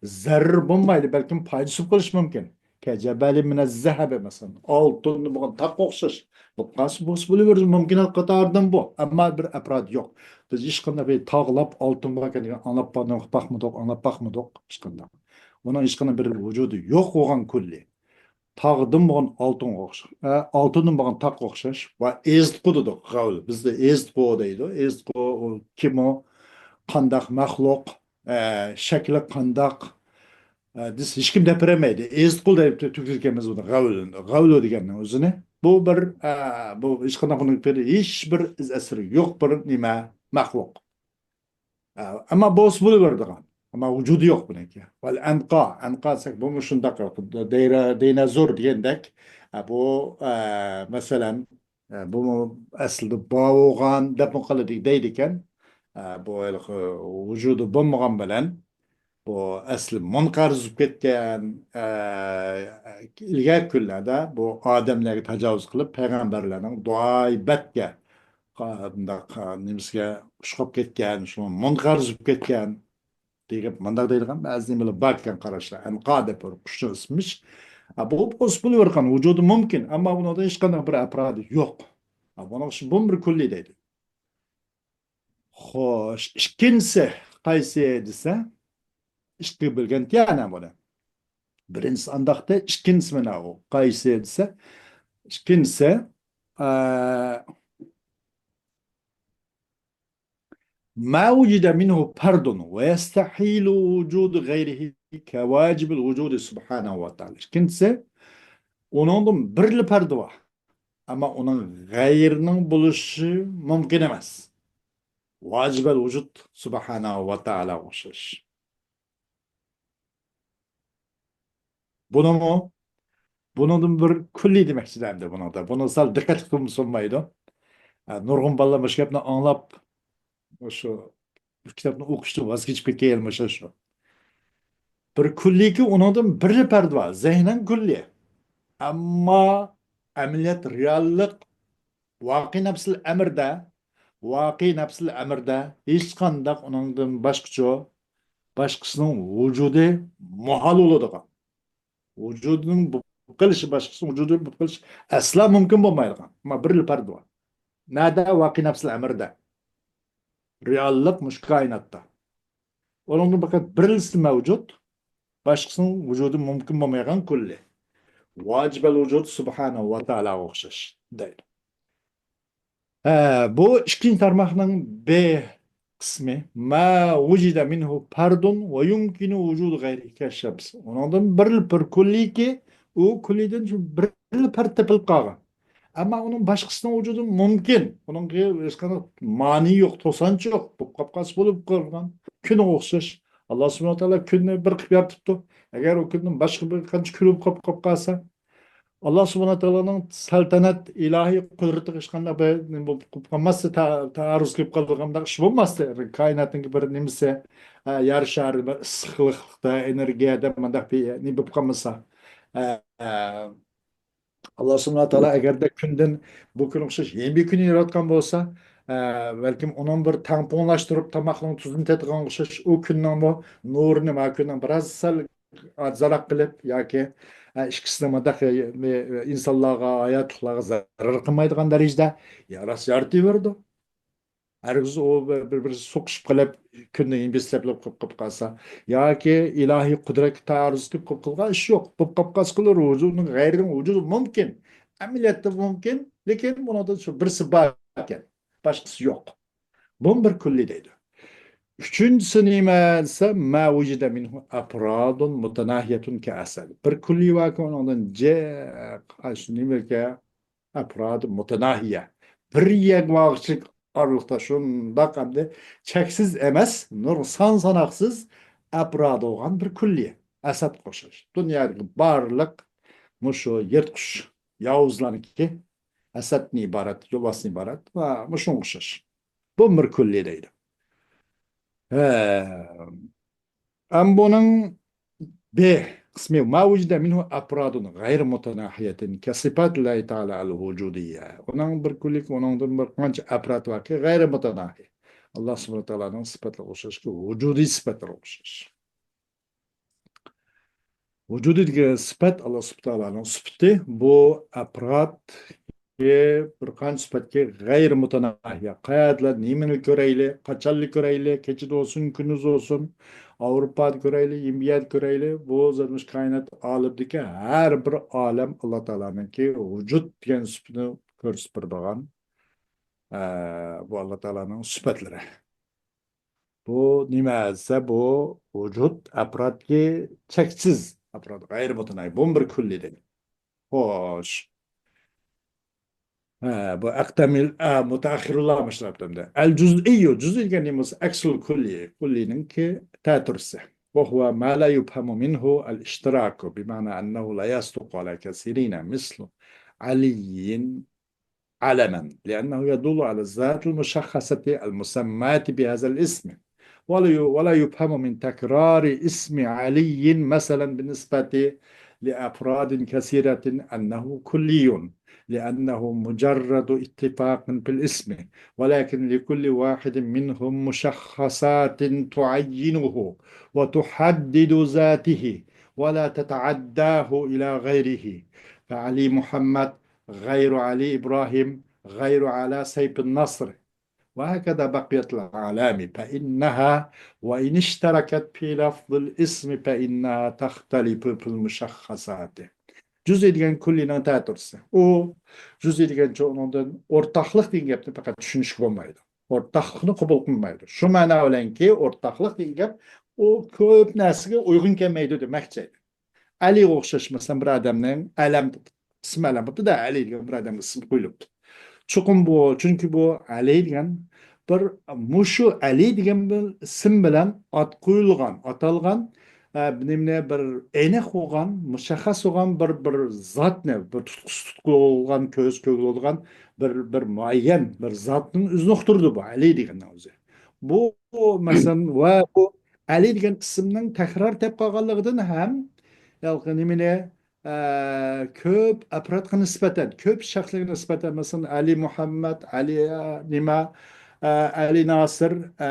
زەرىرى بولمايدۇ، بەلكىم پايدىسى بولۇپ قېلىشى مۇمكىن. كجبل من الذهب، مەسىلەن، ئالتۇندىن بولغان تاغقا ئوخشاش. بولۇپ قالسا بولسا بولۇۋېرىدۇ، مۇمكىنات قاتارىدىن بۇ. ئەمما بىر ئەپراد يوق. بىز ھېچقانداق بىر تاغلاپ ئالتۇن باركەن دېگەن ئاڭلاپ باقمىدۇق، باقمىدۇق، باقمىدۇق، ھېچقانداق. ئۇنىڭ ھېچقانداق بىر ۋۇجۇدى يوق بولغان كۈللى. تاغدىن بولغان ئالتۇنغا ئوخشاش، ئە، ئالتۇندىن بولغان تاغقا ئوخشاش. ۋە ئېزىتقۇ دېدۇق، غەۋل. بىزدە ئېزىتقۇ دەيدۇ. ئېزىتقۇ ئۇ كىم ئۇ؟ قانداق مەخلۇق؟ ئە، شەكلى قانداق؟ ئە، دېسە ھېچكىم دەپ بېرەلمەيدۇ. ئېزىتقۇ دەپ تۈركىيەمىز بۇنى غەۋل، غەۋل دېگەننىڭ ئۆزىنى. بۇ بىر، ئە، بۇ ھېچقانداق بۇنىڭ بىر، ھېچ بىر ئىز ئەسىرى يوق بىر نېمە، مەخلۇق. ئە، ئەمما بولسا بولۇۋېرىدىغان. ئەمما ۋۇجۇدى يوق بۇنىڭكى. ۋەل ئەنقا، ئەنقا دېسەك، بۇمۇ شۇنداق، دەيرە-، دەينازور دېگەندەك. ئە، بۇ، ئە، مەسىلەن، ئە، بۇمۇ ئەسلىدە بار بولغان دەپمۇ قىلىدۇ، دەيدىكەن. ئە، بۇ ھېلىقى ۋۇجۇدى بولمىغان بىلەن، بۇ ئەسلى مۇنقەرز بولۇپ كەتكەن، ئە، ئىلگەركى كۈنلەردە بۇ ئادەملەرگە تاجاۋۇز قىلىپ، پەيغەمبەرلەرنىڭ دۇئايىبەتكە، قا-، بۇنداق، قا-، نېمىسىگە ئۇشقاپ كەتكەن، شۇ مۇنقەرز بولۇپ كەتكەن دېگەن، مۇنداق دەيدىغان بەزى نېمىلەر باركەن، قاراشلار. ئەنقا دەپ بىر قۇشنىڭ ئىسمىمىش. ئە، بۇ بولسا بولۇۋېرىدىغان، ۋۇجۇدى مۇمكىن، ئەمما بۇنىڭدا ھېچقانداق بىر ئەپرادى يوق. ئە، بۇنىڭ ئۈچۈن بۇمۇ بىر كۈللى دەيدۇ. خوش، ئىككىنچىسى قايسى دېسە، ئىككىگە بۆلگەنتى يەنە بۇنى. بىرىنچىسى ئانداقتا، ئىككىنچىسى مانا ئۇ. قايسى دېسە، ئىككىنچىسى، ئە، ما وجد منه فرد ويستحيل وجود غيره كواجب الوجود سبحانه وتعالى. ئىككىنچىسى، ئۇنىڭدىن بىرلا پەردى بار. ئەمما ئۇنىڭ غەيرىنىڭ بولۇشى مۇمكىن ئەمەس. ۋاجىبەل ۋۇجۇد سۇبھانەھۇ ۋە تائالاغا ئوخشاش. بۇنىمۇ، بۇنىڭدىن بىر كۈللى دېمەكچىدە ئەمدى بۇنىڭدا. بۇنى سەل دىققەتلىك قىلمىسا بولمايدۇ. ئە، نۇرغۇن بالىلار مۇشۇ گەپنى ئاڭلاپ، مۇشۇ كىتابنى ئوقۇشتىن ۋاز كېچىپ كەتكەن مۇشۇ شۇ. بىر كۈللىكى ئۇنىڭدىن بىرلا پەردى بار، زېھنەن كۈللى. ئەمما ئەمەلىيەت، رېئاللىق، ۋاقىئ نەپسىل ئەمرىدە، ۋاقىئ نەپسىل ئەمرىدە ھېچقانداق ئۇنىڭدىن باشقىچە، باشقىسىنىڭ ۋۇجۇدى مۇھال بولىدىغان. ۋۇجۇدىنىڭ بولۇپ قېلىشى، باشقىسىنىڭ ۋۇجۇدى بولۇپ قېلىشى ئەسلا مۇمكىن بولمايدىغان. ئەمما بىرلا پەردى بار. نەدە؟ ۋاقىئ نەپسىل ئەمرىدە. رېئاللىق مۇشۇ كائىناتتا. ئۇنىڭدىن پەقەت بىرلىسى مەۋجۇت، باشقىسىنىڭ ۋۇجۇدى مۇمكىن بولمايدىغان كۈللى. ۋاجىبەل ۋۇجۇد سۇبھانەھۇ ۋە تائالاغا ئوخشاش دەيدۇ. ھە، بۇ ئىككىنچى تارماقنىڭ بى قىسمى. ما وجد منه فرد ويمكن وجود غيره كالشمس. ئۇنىڭدىن بىر، بىر كۈللىكى، ئۇ كۈللىدىن بىر پەرد تېپىلىپ قالغان. ئەمما ئۇنىڭ باشقىسىنىڭ ۋۇجۇدى مۇمكىن. ئۇنىڭغا ھېچقانداق مانىي يوق، توسانچى يوق. بولۇپ قاپ قالسا بولۇپ قالغان. كۈنگە ئوخشاش. ئاللا سۇبھانەھۇ ۋە تائالا كۈننى بىر قىلىپ يارىتىپتۇ. ئەگەر ئۇ كۈندىن باشقا بىر قانچە كۈن بولۇپ قاپ، قاپ قالسا، ئاللا سۇبھانەھۇ ۋە تائالانىڭ سەلتەنەت، ئىلاھىي قۇدرىتىگە ھېچقانداق بىر نېمە بولۇپ قاپ قالماستا، تا-، تائارۇز كېلىپ قالىدىغانداق ئىش بولماستا. كائىناتنىڭ بىر نېمىسى، ئە، يەر شارى بىر ئىسسىقلىقتا، ئېنېرگىيەدە مۇنداق بىر نېمە بولۇپ قالمىسا. ئە، ئە، ئاللا سۇبھانەھۇ ۋە تائالا ئەگەردە كۈندىن بۇ كۈنگە ئوخشاش يېڭى بىر كۈن ياراتقان بولسا، ئە، بەلكىم ئۇنىڭ بىر تەڭپۇڭلاشتۇرۇپ تاماقنىڭ تۇزىنى تېتىغانغا ئوخشاش ئۇ كۈننىڭمۇ نۇرىنى، ما كۈننىڭ بىراز سەل ئازراق قىلىپ ياكى، ئە، ئىككىسىنى مۇنداق، ئە، ئىنسانلارغا، ھاياتلىقلارغا زەرەر قىلمايدىغان دەرىجىدە ياراس يارىتىۋېرىدۇ. ھەرگىز ئۇ بىر، بىر، بىرسى سوقۇشۇپ قېلىپ، كۈندە يېنى بىر سەپلەپ قىلىپ، قىلىپ قالسا، ياكى ئىلاھىي قۇدرەتكە تائارۇز قىلىپ، قىلىپ قىلغان ئىش يوق. بولۇپ قاپ قالسا قىلۇر، ۋۇجۇدنىڭ غەيرىنىڭ ۋۇجۇدى مۇمكىن. ئەمەلىيەتتە مۇمكىن، لېكىن بۇنىڭدا شۇ بىرسى بار ئىكەن، باشقىسى يوق. بۇمۇ بىر كۈللى دەيدۇ. ئۈچىنچىسى نېمە دېسە، ما وجد منه أفراد متناهية كالأسد. بىر كۈللى باركى، ئۇنىڭدىن جىق، ئاشۇ نېمىگە، ئەپراد مۇتەناھىيە. بىر يەرگە بارغۇچىلىك ئارىلىقتا شۇنداق ئەمدى چەكسىز ئەمەس، نۇر سان ساناقسىز ئەپراد بولغان بىر كۈللى. ئەسەدقا ئوخشاش. دۇنيادىكى بارلىق مۇشۇ يىرتقۇچ ياۋۇزلارنىڭكى ئەسەدتىن ئىبارەت، يولۋاستىن ئىبارەت ۋە مۇشۇنىڭغا ئوخشاش. بۇ بىر كۈللى دەيدۇ. ھە. ئەمما بۇنىڭ بى قىسمى، ما وجد منه أفراد غير متناهية كصفات الله تعالى الوجودية. ئۇنىڭ بىر كۈللىك، ئۇنىڭدىن بىر قانچە ئەپراد باركى، غەيرىي مۇتەناھىي. ئاللا سۇبھانەھۇ تائالانىڭ سۈپەتلىرىگە ئوخشاشكى، ۋۇجۇدىي سۈپەتلىرىگە ئوخشاش. ۋۇجۇدىي دېگەن سۈپەت، ئاللا سۇبھانەھۇ تائالانىڭ سۈپىتى، بۇ ئەپراد بىر قانچە سۈپەتكە غەيرىي مۇتەناھىيە. قەيەردىلا نېمىنى كۆرەيلى، قاچانلا كۆرەيلى، كېچىدە بولسۇن، كۈندۈز بولسۇن، ئاۋروپادا كۆرەيلى، يېمىيەدە كۆرەيلى، بۇ زادمىش كائىنات ئالىمىدىكى ھەر بىر ئالەم ئاللا تائالانىڭكى ۋۇجۇد دېگەن سۈپىتىنى كۆرسىتىپ بېرىدىغان، ئە، بۇ ئاللا تائالانىڭ سۈپەتلىرى. بۇ نېمە دېسە، بۇ ۋۇجۇد ئەپرادكى چەكسىز ئەپراد، غەيرىي مۇتەناھى، بۇمۇ بىر كۈللى دېگەن. خوش. ھە، بۇ ئەقدەمىل، ئە، مۇتەئەخخىرۇللار مۇشۇنداق دەيدۇ. ئەل جۇزئىيۇ، جۇزئىي دېگەن نېمە بولسا، ئەكسۇل كۇللى، كۇللىنىڭكى تەتۈرىسى. وهو ما لا يفهم منه الاشتراك، بمعنى أنه لا يصدق على كثيرين مثل علي علما، لأنه يدل على الذات المشخصة المسماة بهذا الاسم. ولا ي-، ولا يفهم من تكرار اسم علي مثلا بالنسبة لأفراد كثيرة أنه كلي، لأنه مجرد اتفاق في الاسم، ولكن لكل واحد منهم مشخصات تعينه وتحدد ذاته ولا تتعداه إلى غيره. فعلي محمد غير علي إبراهيم غير على سيف النصر. وهكذا بقية الأعلام، فإنها وإن اشتركت في لفظ الاسم فإنها تختلف في المشخصات. جۇزئىي دېگەن كۇللىنىڭ تەتۈرىسى. ئۇ جۇزئىي دېگەنچە ئۇنىڭدىن ئورتاقلىق دېگەن گەپنى پەقەت چۈشىنىشكە بولمايدۇ. ئورتاقلىقنى قوبۇل قىلمايدۇ. شۇ مەنا بىلەنكى ئورتاقلىق دېگەن گەپ، ئۇ كۆپ نەرسىگە ئۇيغۇن كەلمەيدۇ دېمەكچى. ئەلىگە ئوخشاش، مەسىلەن، بىر ئادەمنىڭ ئەلەم، ئىسمى ئەلەم بولۇپتۇ-دە، ئەلى دېگەن بىر ئادەمگە ئىسىم قويۇلۇپتۇ. چوقۇم بۇ، چۈنكى بۇ ئەلى دېگەن بىر، مۇشۇ ئەلى دېگەن بىر ئىسىم بىلەن ئات قويۇلغان، ئاتالغان، ئە، نېمىنى، بىر ئېنىق بولغان، مۇشەخخەس بولغان بىر، بىر زاتنى، بىر تۇتقۇسى تۇتقۇلۇق بولغان، كۆز كۆگىلى بولغان بىر، بىر مۇئەييەن بىر زاتنىڭ ئۆزىنى ئۇقتۇرىدۇ بۇ ئەلى دېگەننىڭ ئۆزى. بۇ، مەسىلەن، ۋە بۇ ئەلى دېگەن ئىسىمنىڭ تەكرار تېپىپ قالغانلىقىدىن ھەم، ھېلىقى نېمىنى، ئە، كۆپ ئەپرادقا نىسبەتەن، كۆپ شەخسلەرگە نىسبەتەن، مەسىلەن، ئەلى مۇھەممەد، ئەلى، ئە، نېمە، ئە، ئەلى ناسىر، ئە،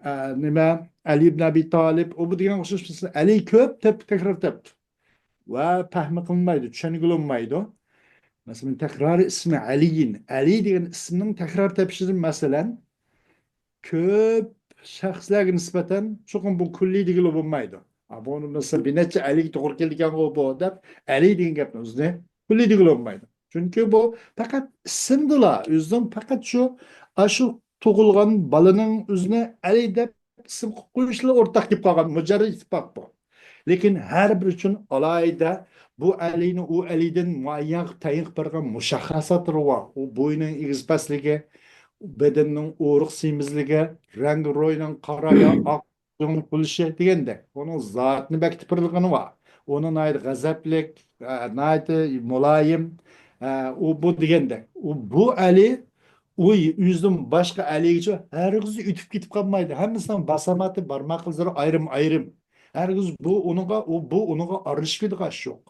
ئە، نېمە، ئەلى ئىبن ئەبى تالىپ، ئۇ بۇ دېگەن ئوخشاش، مەسىلەن، ئەلى كۆپ تەپ-، تەكرار تېپىپتۇ. ۋە پەھمى قىلىنمايدۇ، چۈشەنگىلى بولمايدۇ. مەسىلەن، تەكرارى ئىسمى ئەلىيىن. ئەلى دېگەن ئىسىمنىڭ تەكرار تېپىشىدىن، مەسىلەن، كۆپ شەخسلەرگە نىسبەتەن، چوقۇم بۇ كۈللى دېگىلى بولمايدۇ. ئا، بۇنى، مەسىلەن، بىر نەچچە ئەلىگە توغرا كېلىدىكەنغۇ بۇ، دەپ، ئەلى دېگەن گەپنى ئۆزىنى كۈللى دېگىلى بولمايدۇ. چۈنكى بۇ پەقەت ئىسىمدىلا، ئۆزىنىڭ پەقەت شۇ، ئاشۇ تۇغۇلغان بالىنىڭ ئۆزىنى ئەلى دەپ ئىسىم قويۇشلا ئورتاق كېلىپ قالغان مۇجەررەد ئىتتىپاق بۇ. لېكىن ھەر بىرى ئۈچۈن ئالاھىدە بۇ ئەلىنى ئۇ ئەلىدىن مۇئەييەن قىلىپ تەيىن قىلىپ بەرگەن مۇشەخخەساتلىرى بار. ئۇ بوينىڭ ئېگىز پەسلىكى، بەدەننىڭ ئورۇق سېمىزلىكى، رەڭگى رويىنىڭ قارا يا ئاق بولۇشى دېگەندەك. ئۇنىڭ زاتىنى بەكىتىپ بېرىدىغىنى بار. ئۇنى ناھايىتى غەزەپلىك، ئە، ناھايىتى مۇلايىم، ئە، ئۇ بۇ دېگەندەك. ئۇ بۇ ئەلى ئۇ ئۆزىدىن باشقا ئەلىگىچە ھەرگىز ئۆتۈپ كېتىپ قالمايدۇ. ھەممىسىنىڭ باساماتى، بارماق ئىزلىرى ئايرىم-ئايرىم. ھەرگىز بۇ ئۇنىڭغا، ئۇ بۇ ئۇنىڭغا ئارىلىشىپ كېتىدىغان ئىش يوق.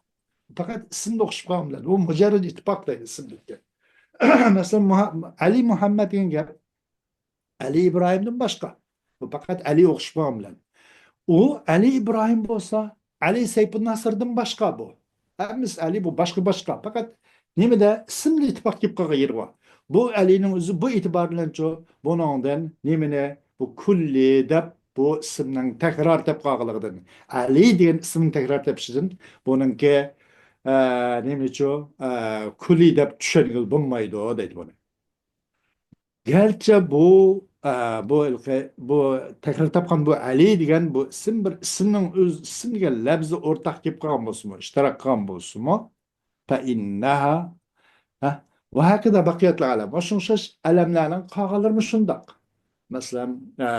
پەقەت ئىسىمدا ئوخشىشىپ قالغان بىلەن. ئۇ مۇجەررەد ئىتتىپاق دەيدۇ ئىسىمدىكى. مەسىلەن، مۇھە-، ئەلى مۇھەممەد دېگەن گەپ ئەلى ئىبراھىمدىن باشقا. بۇ پەقەت ئەلى ئوخشىشىپ قالغان بىلەن. ئۇ ئەلى ئىبراھىم بولسا، ئەلى سەيپۇنناسىردىن باشقا بۇ. ھەممىسى ئەلى، بۇ باشقا-باشقا. پەقەت نېمىدە ئىسىمدا ئىتتىپاق كېلىپ قالغان يېرى بار. بۇ ئەلىنىڭ ئۆزى بۇ ئېتىبار بىلەنچۇ، بۇنىڭدىن نېمىنى، بۇ كۈللى دەپ بۇ ئىسىمنىڭ تەكرار تېپىپ قالغانلىقىدىن، ئەلى دېگەن ئىسىمنىڭ تەكرار تېپىشىدىن بۇنىڭكى، ئە، نېمىچۇ، ئە، كۈللى دەپ چۈشەنگىلى بولمايدۇ دەيدۇ بۇنى. گەرچە بۇ، ئە، بۇ ھېلىقى، بۇ تەكرار تاپقان بۇ ئەلى دېگەن بۇ ئىسىم بىر ئىسىمنىڭ ئۆز ئىسىم دېگەن لەپزى ئورتاق كېلىپ قالغان بولسىمۇ، ئىشتىراك قىلغان بولسىمۇ، فەئىننەھا، ھە، ۋە ھەكەزا بەقىيەتۇل ئەلەم. ۋە شۇڭا ئوخشاش ئەلەملەرنىڭ قالغانلىرىمۇ شۇنداق. مەسىلەن، ئە،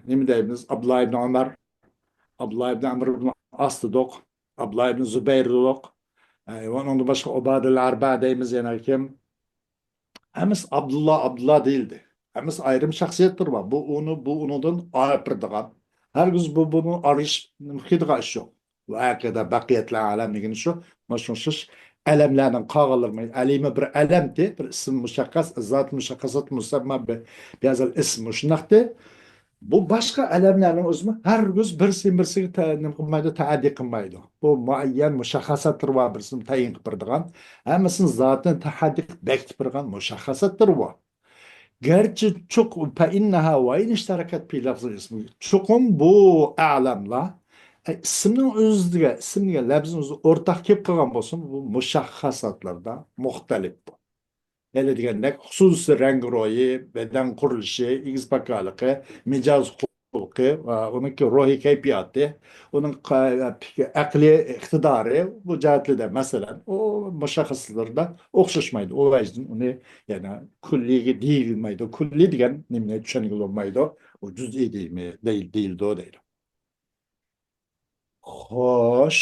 نېمە دەيمىز؟ ئابدۇللا ئىبن ئۆمەر، ئابدۇللا ئىبن ئەمر ئىبن ئاس دېدۇق، ئابدۇللا ئىبن زۇبەير دېدۇق. ئە، ۋە ئۇنىڭدىن باشقا ئۇبادىل ئەربە دەيمىز، يەنە كىم؟ ھەممىسى ئابدۇللا، ئابدۇللا دېيىلدى. ھەممىسى ئايرىم شەخسىيەتلىرى بار. بۇ ئۇنى، بۇ ئۇنىڭدىن ئايرىپ بېرىدىغان. ھەرگىز بۇ، بۇنى ئارىلىشىپ نېمە قىلىدىغان ئىش يوق. ۋە ھەكەزا بەقىيەتۇل ئەلەم دېگىنى شۇ. مانا شۇ ئوخشاش ئەلەملەرنىڭ قالغانلىرىمۇ، ئەلىمۇ بىر ئەلەمتى، بىر ئىسىم مۇشەخخەس، زات مۇشەخخەسات مۇسەمما بى-، بىھازال ئىسم مۇشۇنداقتى. بۇ باشقا ئەلەملەرنىڭ ئۆزىمۇ ھەرگىز بىرسى بىرسىگە تە-، نېمە قىلمايدۇ، تەئەددى قىلمايدۇ. بۇ مۇئەييەن مۇشەخخەساتلىرى بار، بىرسىنى تەيىن قىلىپ بېرىدىغان، ھەممىسىنىڭ زاتىنى تەھەددى قىلىپ بېكىتىپ بېرىدىغان مۇشەخخەساتلىرى بار. گەرچە چوق-، فإنها وإن اشتركت في لفظ الاسم. چوقۇم بۇ ئەلەملەر، ئە، ئىسىمنىڭ ئۆزىگە، ئىسىم دېگەن لەپزىنىڭ ئۆزىگە ئورتاق كېلىپ قالغان بولسىمۇ، بۇ مۇشەخخەساتلاردا مۇختەلىپ بۇ. ھېلى دېگەندەك، خۇسۇسىي رەڭگىرويى، بەدەن قۇرۇلۇشى، ئېگىز پاكارلىقى، مىجەز خۇلقى ۋە ئۇنىڭكى روھىي كەيپىياتى، ئۇنىڭ قا-، ئەقلىي ئىقتىدارى، بۇ جەھەتلەردە، مەسىلەن، ئۇ مۇشەخخەسلىرىدە ئوخشاشمايدۇ. ئۇ ۋەجىدىن ئۇنى يەنە كۈللىيگە دېيىلمەيدۇ. كۈللىي دېگەن نېمىنى چۈشەنگىلى بولمايدۇ. ئۇ جۈزئىي دېيىلمەي-، دېيىل-، دېيىلىدۇ دەيدۇ. خوش.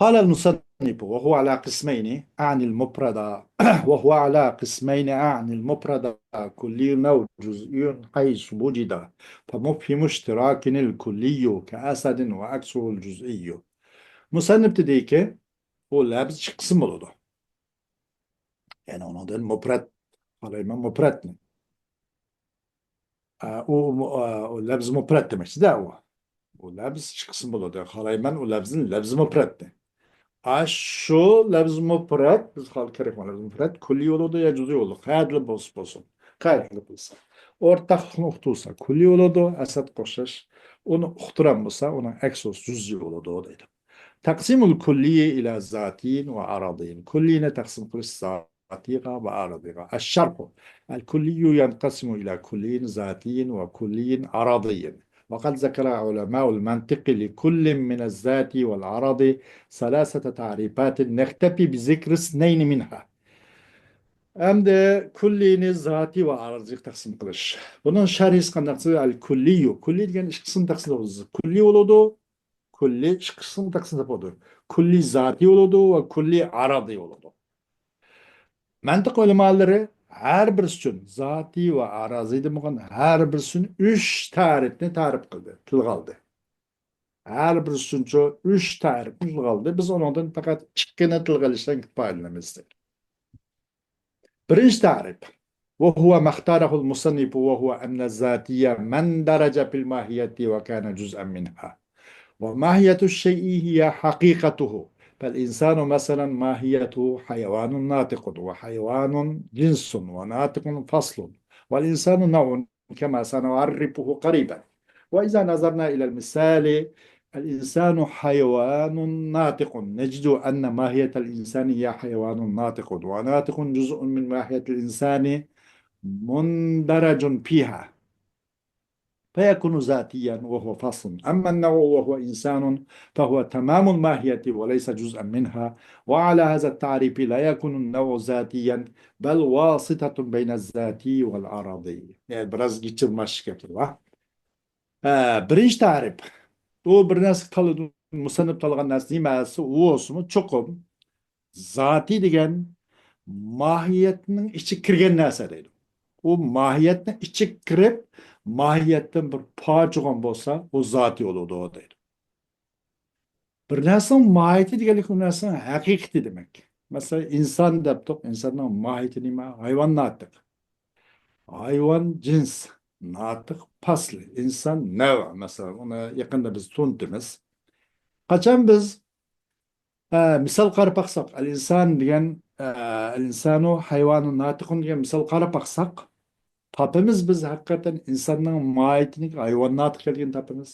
قال المصنف: وهو على قسمين أعني المفرد، وهو على قسمين أعني المفرد كلي أو جزئي حيث وجد، فمفهم اشتراك الكلي كأسد وعكسه الجزئي. مۇسەننىپ دېدىكى، بۇ لەپز ئىككى قىسىم بولىدۇ. يەنى ئۇنىڭدىن مۇپرەت، قارايمەن مۇپرەتنى. ئا، ئۇ، ئۇ، ئا، ئۇ لەپز مۇپرەت دېمەكچىدە ئۇ. ئۇ لەپز ئىككى قىسىم بولىدۇ. قارايمەن ئۇ لەپزنى، لەپز مۇپرەتنى. ئا، شۇ لەپز مۇپرەت، بىز قال-، كېرەك بولغان لەپز مۇپرەت كۈللىي بولىدۇ يا جۈزئىي بولىدۇ. قەدىلى بولسا بولسۇن. قەدىلى بولسا. ئورتاقلىقنى ئۇقتۇرسا كۈللىي بولىدۇ، ئەسەت قوشاش. ئۇنى ئۇقتۇرام بولسا، ئۇنىڭ ئەكسى بولسا جۈزئىي بولىدۇ دەيدۇ. تقسيم الكلي إلى ذاتي وعرضي. كۈللىينى تەقسىم قىلىش ذاتىيغا ۋە ئارىزىيغا. الشرح: الكلي ينقسم إلى كلي ذاتي وكلي عرضي. وقد ذكر علماء المنطق لكل من الذاتي والعرضي ثلاثة تعريفات، نكتفي بذكر اثنين منها. ئەمدى كۈللىينى زاتىي ۋە ئارىزىيغا تەقسىم قىلىش. بۇنىڭ شەرھىسى قانداق؟ ئەل كۈللىيۇ. كۈللىي دېگەن ئىككى قىسىم تەقسىم قىلىمىز. كۈللىي بولىدۇ، كۈللىي ئىككى قىسىم تەقسىم تاپىدۇ. كۈللىي زاتىي بولىدۇ ۋە كۈللىي ئارىزىي بولىدۇ. مەنتىق ئۆلىمالىرى ھەر بىرسى ئۈچۈن، زاتىي ۋە ئارىزىيدىن بولغان ھەر بىرسى ئۈچۈن ئۈچ تەرىپنى تەرىپ قىلدى، تىلغا ئالدى. ھەر بىرسى ئۈچۈنچۇ ئۈچ تەرىپنى تىلغا ئالدى. بىز ئۇنىڭدىن پەقەت ئىككىنى تىلغا ئېلىشتىن كۇپايىلىنىمىز. بىرىنچى تەرىپ. وهو ما اختاره المصنف، وهو أن الذاتي ما اندرج في الماهية وكان جزءا منها. وماهية الشيء هي حقيقته. فالإنسان مثلا ماهيته حيوان ناطق، وحيوان جنس، وناطق فصل، والإنسان نوع كما سنعرفه قريبا. وإذا نظرنا إلى المثال، الإنسان حيوان ناطق، نجد أن ماهية الإنسان هي حيوان ناطق، وناطق جزء من ماهية الإنسان مندرج فيها، فيكون ذاتيا وهو فصل. أما النوع وهو إنسان فهو تمام الماهية وليس جزءا منها، وعلى هذا التعريف لا يكون النوع ذاتيا بل واسطة بين الذاتي والعرضي. يعني، biraz geçirmez şekilde. ھە، بىرىنچى تەرىپ. ئۇ بىر نەرسە تاللىدى، مۇسەننىپ تاللىغان نەرسە نېمە ئەسلى؟ ئۇ بولسىمۇ چوقۇم زاتىي دېگەن ماھىيەتنىڭ ئىچىگە كىرگەن نەرسە دەيدۇ. ئۇ ماھىيەتنىڭ ئىچىگە كىرىپ، ماھىيەتتىن بىر پارچە بولغان بولسا، ئۇ زاتىي بولىدۇ دەيدۇ. بىر نەرسىنىڭ ماھىيىتى دېگەنلىك ئۇ نەرسىنىڭ ھەقىقىتى دېمەك. مەسىلەن، ئىنسان دەپتۇق، ئىنساننىڭ ماھىيىتى نېمە؟ ھايۋان ناتىق. ھايۋان جىنس، ناتىق پەسل، ئىنسان نەۋ. مەسىلەن، ئۇنى يېقىندا بىز تونۇتىمىز. قاچان بىز، ئە، مىسال قاراپ باقساق، ئەل ئىنسان دېگەن، ئە، ئەل ئىنسانۇ ھايۋانۇ ناتىقۇن دېگەن مىسال قاراپ باقساق، تاپىمىز بىز ھەقىقەتەن ئىنساننىڭ ماھىيىتىنى ھايۋان ناتىق ئىكەنلىكىنى تاپىمىز.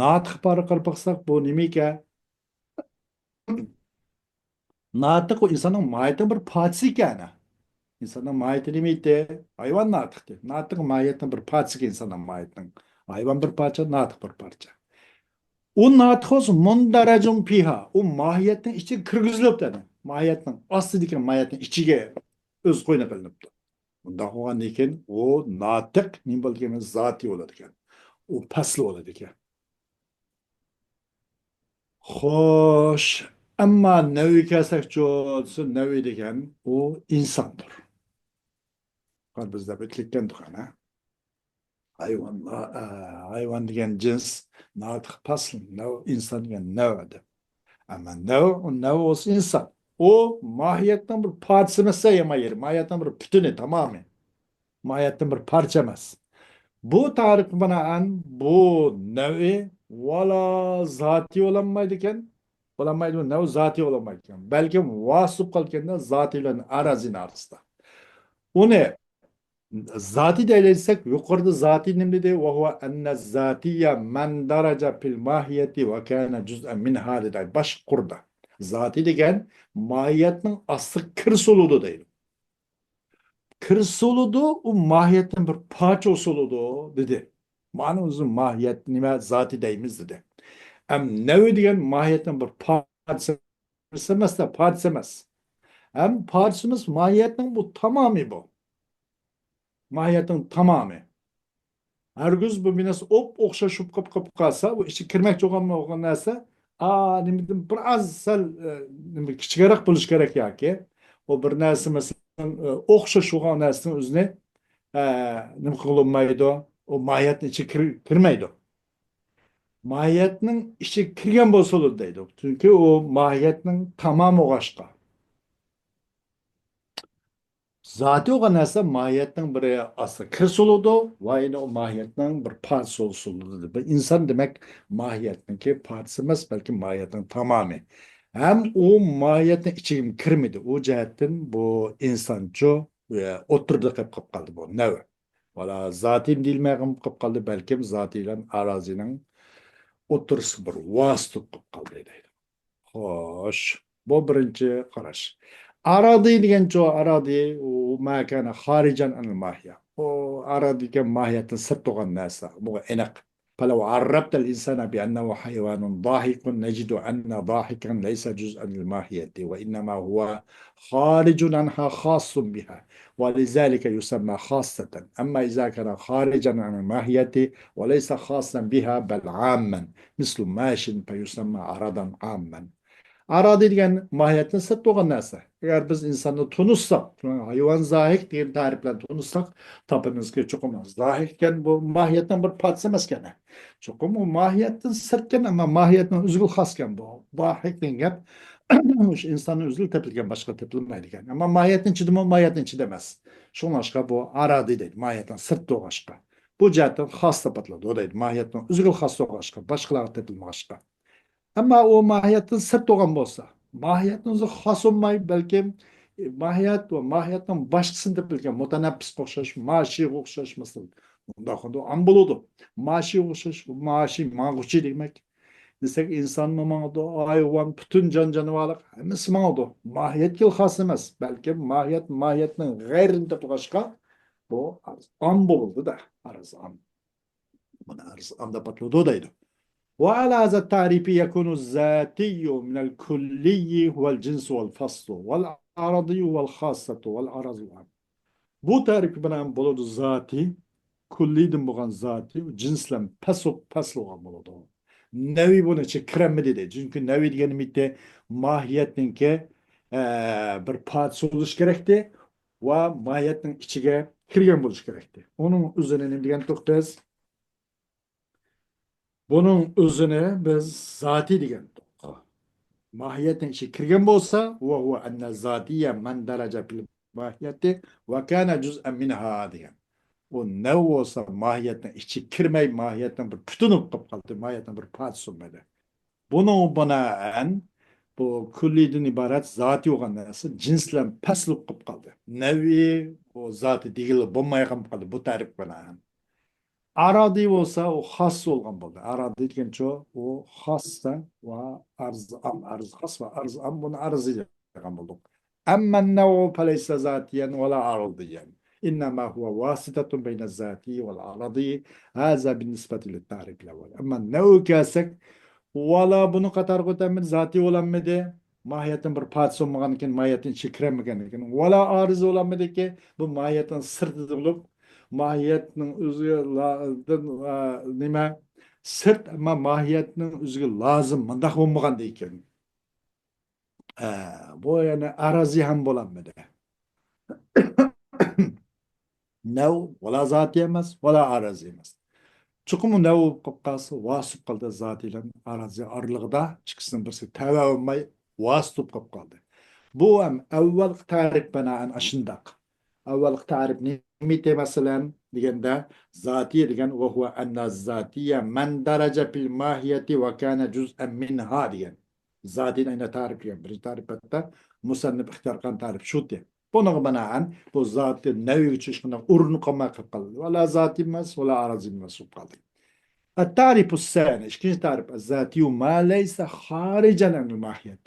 ناتىق پارا قاراپ باقساق، بۇ نېمىكەن؟ ناتىق ئۇ ئىنساننىڭ ماھىيىتىنىڭ بىر پارچىسى ئىكەن. ئىنساننىڭ ماھىيىتى نېمە ئىدى؟ ھايۋان ناتىقتى. ناتىق ماھىيەتنىڭ بىر پارچىسى ئىكەن ئىنساننىڭ ماھىيىتىنىڭ. ھايۋان بىر پارچە، ناتىق بىر پارچە. ئۇ ناتىق بولسا مۇندەرەجۇن پىھا. ئۇ ماھىيەتنىڭ ئىچىگە كىرگۈزۈلۈپتۇ. ماھىيەتنىڭ ئاستىدىكى ماھىيەتنىڭ ئىچىگە ئۆز قوينى قىلىنىپتۇ. بۇنداق بولغاندىن كېيىن ئۇ ناتىق نېمە بولىدىكەن؟ زاتىي بولىدىكەن. ئۇ پەسلى بولىدىكەن. خوش، ئەمما نەۋگە كەلسەكچۇ دېسە، نەۋ دېگەن ئۇ ئىنساندۇر. بىز دەپ ئۆتۈپ كەتكەنتۇق ئەنە. ھايۋانلار، ئە، ھايۋان دېگەن جىنس، ناتىق پەسل، نەۋ، ئىنسان دېگەن نەۋ دەپ. ئەمما نەۋ، ئۇ نەۋ بولسا ئىنسان. ئۇ ماھىيەتنىڭ بىر پارچىسى ئەمەس، يامان يېرى. ماھىيەتنىڭ بىر پۈتۈنى، تامامى. ماھىيەتتىن بىر پارچە ئەمەس. بۇ تەرىپكە بىنائەن بۇ نەۋئى ۋالا زاتىي بولالمايدىكەن، بولالمايدۇ، نەۋ زاتىي بولالمايدىكەن. بەلكىم ۋاسىتە بولۇپ قالىدىكەن-دە، زاتىي بىلەن ئارازىنىڭ ئارىسىدا. ئۇنى زاتىي دەيلى دېسەك، يۇقىرىدا زاتىي نېمە دېدى؟ وهو أن الذاتي ما اندرج في الماهية وكان جزءا منها دېدى. باشقا قۇردا. زاتىي دېگەن ماھىيەتنىڭ ئاستىغا كىرسە بولىدۇ دەيدۇ. كىرسە بولىدۇ، ئۇ ماھىيەتتىن بىر پارچە بولسا بولىدۇ دېدى. مانا ئۆزى ماھىيەت نېمە زاتىي دەيمىز دېدى. ئەم نەۋ دېگەن ماھىيەتنىڭ بىر پارچىسى ئەمەس-دە، پارچىسى ئەمەس. ھەم پارچىسى ئەمەس، ماھىيەتنىڭ بۇ تامامى بۇ. ماھىيەتنىڭ تامامى. ھەرگىز بۇ بىر نەرسە ئوپ-ئوخشاش بولۇپ قېلىپ قالسا، ئۇ ئىچىگە كىرمەكچى بولغان، بولغان نەرسە، ئا، نېمىدىن بىر ئاز سەل، ئە، نېمە كىچىكرەك بولۇشى كېرەك ياكى ئۇ بىر نەرسە، مەسىلەن، ئە، ئوخشاش بولغان نەرسىنىڭ ئۆزىنى، ئە، نېمە قىلالمايدۇ؟ ئۇ ماھىيەتنىڭ ئىچىگە كىر-، كىرمەيدۇ. ماھىيەتنىڭ ئىچىگە كىرگەن بولسا بولىدۇ دەيدۇ. چۈنكى ئۇ ماھىيەتنىڭ تامامى بولغاچقا. زاتىي بولغان نەرسە ماھىيەتنىڭ بىر ئاستىغا كىرسە بولىدۇ، ۋە يەنە ئۇ ماھىيەتنىڭ بىر پارچىسى بولسا بولىدۇ. بىر ئىنسان دېمەك ماھىيەتنىڭكى پارچىسى ئەمەس، بەلكى ماھىيەتنىڭ تامامى. ھەم ئۇ ماھىيەتنىڭ ئىچىگە كىرمىدى. ئۇ جەھەتتىن بۇ ئىنسانچۇ، ئە، ئوتتۇرىدا قېلىپ قالدى بۇ نەۋ. ۋالا زاتىي دېيىلمەي قېلىپ قالدى، بەلكىم زاتىي بىلەن ئارازىنىڭ ئوتتۇرىسى بىر ۋاسىتە بولۇپ قالدى دەيدۇ. خوش، بۇ بىرىنچى قاراش. ئارادى دېگەنچۇ، ئارادى، ئۇ ما كان خارجا عن الماهية. ئۇ ئارادى دېگەن ماھىيەتتىن سىرت تۇرغان نەرسە. بۇ ئېنىق. فلو عرفت الإنسان بأنه حيوان ضاحك نجد أن ضاحكا ليس جزءا للماهية وإنما هو خارج عنها خاص بها ولذلك يسمى خاصة. أما إذا كان خارجا عن الماهية وليس خاصا بها بل عاما مثل ماش فيسمى عرضا عاما. ئارادى دېگەن ماھىيەتتىن سىرت بولغان نەرسە. ئەگەر بىز ئىنساننى تونۇساق، شۇنىڭ ھايۋان زاھىك دېگەن تەرىپ بىلەن تونۇساق، تاپىمىزكى چوقۇم زاھىك ئىكەن، بۇ ماھىيەتنىڭ بىر پارچىسى ئەمەسكەن. چوقۇم ئۇ ماھىيەتتىن سىرتكەن، ئەمما ماھىيەتنىڭ ئۆزىگىلا خاسكەن بۇ. زاھىك دېگەن گەپ شۇ ئىنساننىڭ ئۆزىگىلا تېپىلگەن، باشقا تېپىلمايدىكەن. ئەمما ماھىيەتنىڭ ئىچىدىمۇ؟ ماھىيەتنىڭ ئىچىدە ئەمەس. شۇڭلاشقا بۇ ئارادى دەيدۇ، ماھىيەتنىڭ سىرتى بولغاچقا. بۇ جەھەتتىن خاس دەپ ئاتىلىدۇ دەيدۇ، ماھىيەتنىڭ ئۆزىگىلا خاس بولغاچقا، باشقىلارغا تېپىلمىغاچقا. ئەمما ئۇ ماھىيەتتىن سىرت بولغان بولسا، ماھىيەتنىڭ ئۆزى خاس بولماي، بەلكىم، ئە، ماھىيەت ۋە ماھىيەتنىڭ باشقىسىنى تېپىلگەن، مۇتەنەپپىسقا ئوخشاش، ماشىغا ئوخشاش، مەسىلەن، ئۇنداق ئۇنداق ئام بولىدۇ. ماشىغا ئوخشاش، ماشى ماڭغۇچى دېمەك. دېسەك، ئىنسانمۇ ماڭىدۇ، ھايۋان، پۈتۈن جان-جانىۋارلار ھەممىسى ماڭىدۇ. ماھىيەتكە خاس ئەمەس، بەلكىم ماھىيەت، ماھىيەتنىڭ غەيرىنى تېپىلغاچقا، بۇ ئام بولدى-دە، ئارىز ئام. بۇنى ئارىز ئام دەپ ئاتىلىدۇ دەيدۇ. وعلى هذا التعريف يكون الذاتي من الكلي هو الجنس والفصل، والعرضي هو الخاصة، والعرض العام. بۇ تەرىپكە بىنائەن بولىدۇ زاتىي، كۈللىدىن بولغان زاتىي، جىنسلەن پەس، پەس بولغان بولىدۇ. نەۋى بۇنىڭ ئىچىگە كىرەلمىدى دەيدۇ. چۈنكى نەۋى دېگەن نېمە ئىدى؟ ماھىيەتنىڭكى، ئە، بىر پارچىسى بولۇشى كېرەكتى. ۋە ماھىيەتنىڭ ئىچىگە كىرگەن بولۇشى كېرەكتى. ئۇنىڭ ئۆزىنى نېمە دېگەنتۇق بىز؟ بۇنىڭ ئۆزىنى بىز زاتىي دېگەنتۇق. ماھىيەتنىڭ ئىچىگە كىرگەن بولسا، وهو أن الذاتي ما اندرج في الماهية وكان جزءا منها دېگەن. ئۇ نەۋ بولسا ماھىيەتنىڭ ئىچىگە كىرمەي، ماھىيەتنىڭ بىر پۈتۈنى بولۇپ قېلىپ قالدى، ماھىيەتنىڭ بىر پارچىسى بولمىدى. بۇنىڭغا بىنائەن بۇ كۈللىدىن ئىبارەت زاتىي بولغان نەرسە جىنسلەن پەسلىپ قېلىپ قالدى. نەۋى بۇ زاتىي دېگىلى بولماي قېلىپ قالدى بۇ تەرىپكە بىنائەن. ئارادىي بولسا ئۇ خاس بولغان بولدى. ئارادىي دېگەنچۇ ئۇ خاس ۋە ئارزى ئام، ئارزى خاس ۋە ئارزى ئام، بۇنى ئارزى دېگەن بولدۇق. أما النوع فليس ذاتيا ولا عرضيا، إنما هو واسطة بين الذاتي والعرضي. هذا بالنسبة للتعريف الأول. ئەمما نەۋگە كەلسەك، ۋالا بۇنى قاتارغا ئۆتەلمىدى، زاتىي بولالمىدى. ماھىيەتنىڭ بىر پارچىسى بولمىغاندىكىن، ماھىيەتنىڭ ئىچىگە كىرەلمىگەندىكىن، ۋالا ئارىزى بولالمىدىكى، بۇ ماھىيەتنىڭ سىرتىدا بولۇپ، ماھىيەتنىڭ ئۆزىگە لا-، دىن، ئا، نېمە، سىرت، ئەمما ماھىيەتنىڭ ئۆزىگە لازىم، مۇنداق بولمىغاندىكىن. ئە، بۇ يەنە ئارىزى ھەم بولالمىدى. نەۋ ۋالا زاتىي ئەمەس، ۋالا ئارىزى ئەمەس. چوقۇم نەۋ بولۇپ قالسا، ۋاسىپ قالدى زاتىي بىلەن ئارىزى ئارىلىقىدا ئىككىسىنىڭ بىرسى تەۋە بولماي ۋاسىت بولۇپ قالدى. بۇ ھەم ئەۋۋەلقى تەرىپ بىنائەن ئاشۇنداق. ئەۋۋەلقى تەرىپ نېمىتى مەسىلەن دېگەندە، زاتىي دېگەن، وهو أن الذاتي ما اندرج في الماهية وكان جزءا منها دېگەن. زاتىنى ئەينە تەرىپلىگەن بىرىنچى تەرىپ، ھەتتا مۇسەننىپ ئىختىيار قىلغان تەرىپ شۇتى. بۇنىڭغا بىنائەن بۇ زاتى نەۋىگە چۈشكىنە ئورۇنلۇق قالماي قېلىپ قالدى. ۋالا زاتى ئەمەس، ۋالا ئارىزى ئەمەس بولۇپ قالدى. التعريف الثاني، ئىككىنچى تەرىپ، الذاتي ما ليس خارجا عن الماهية،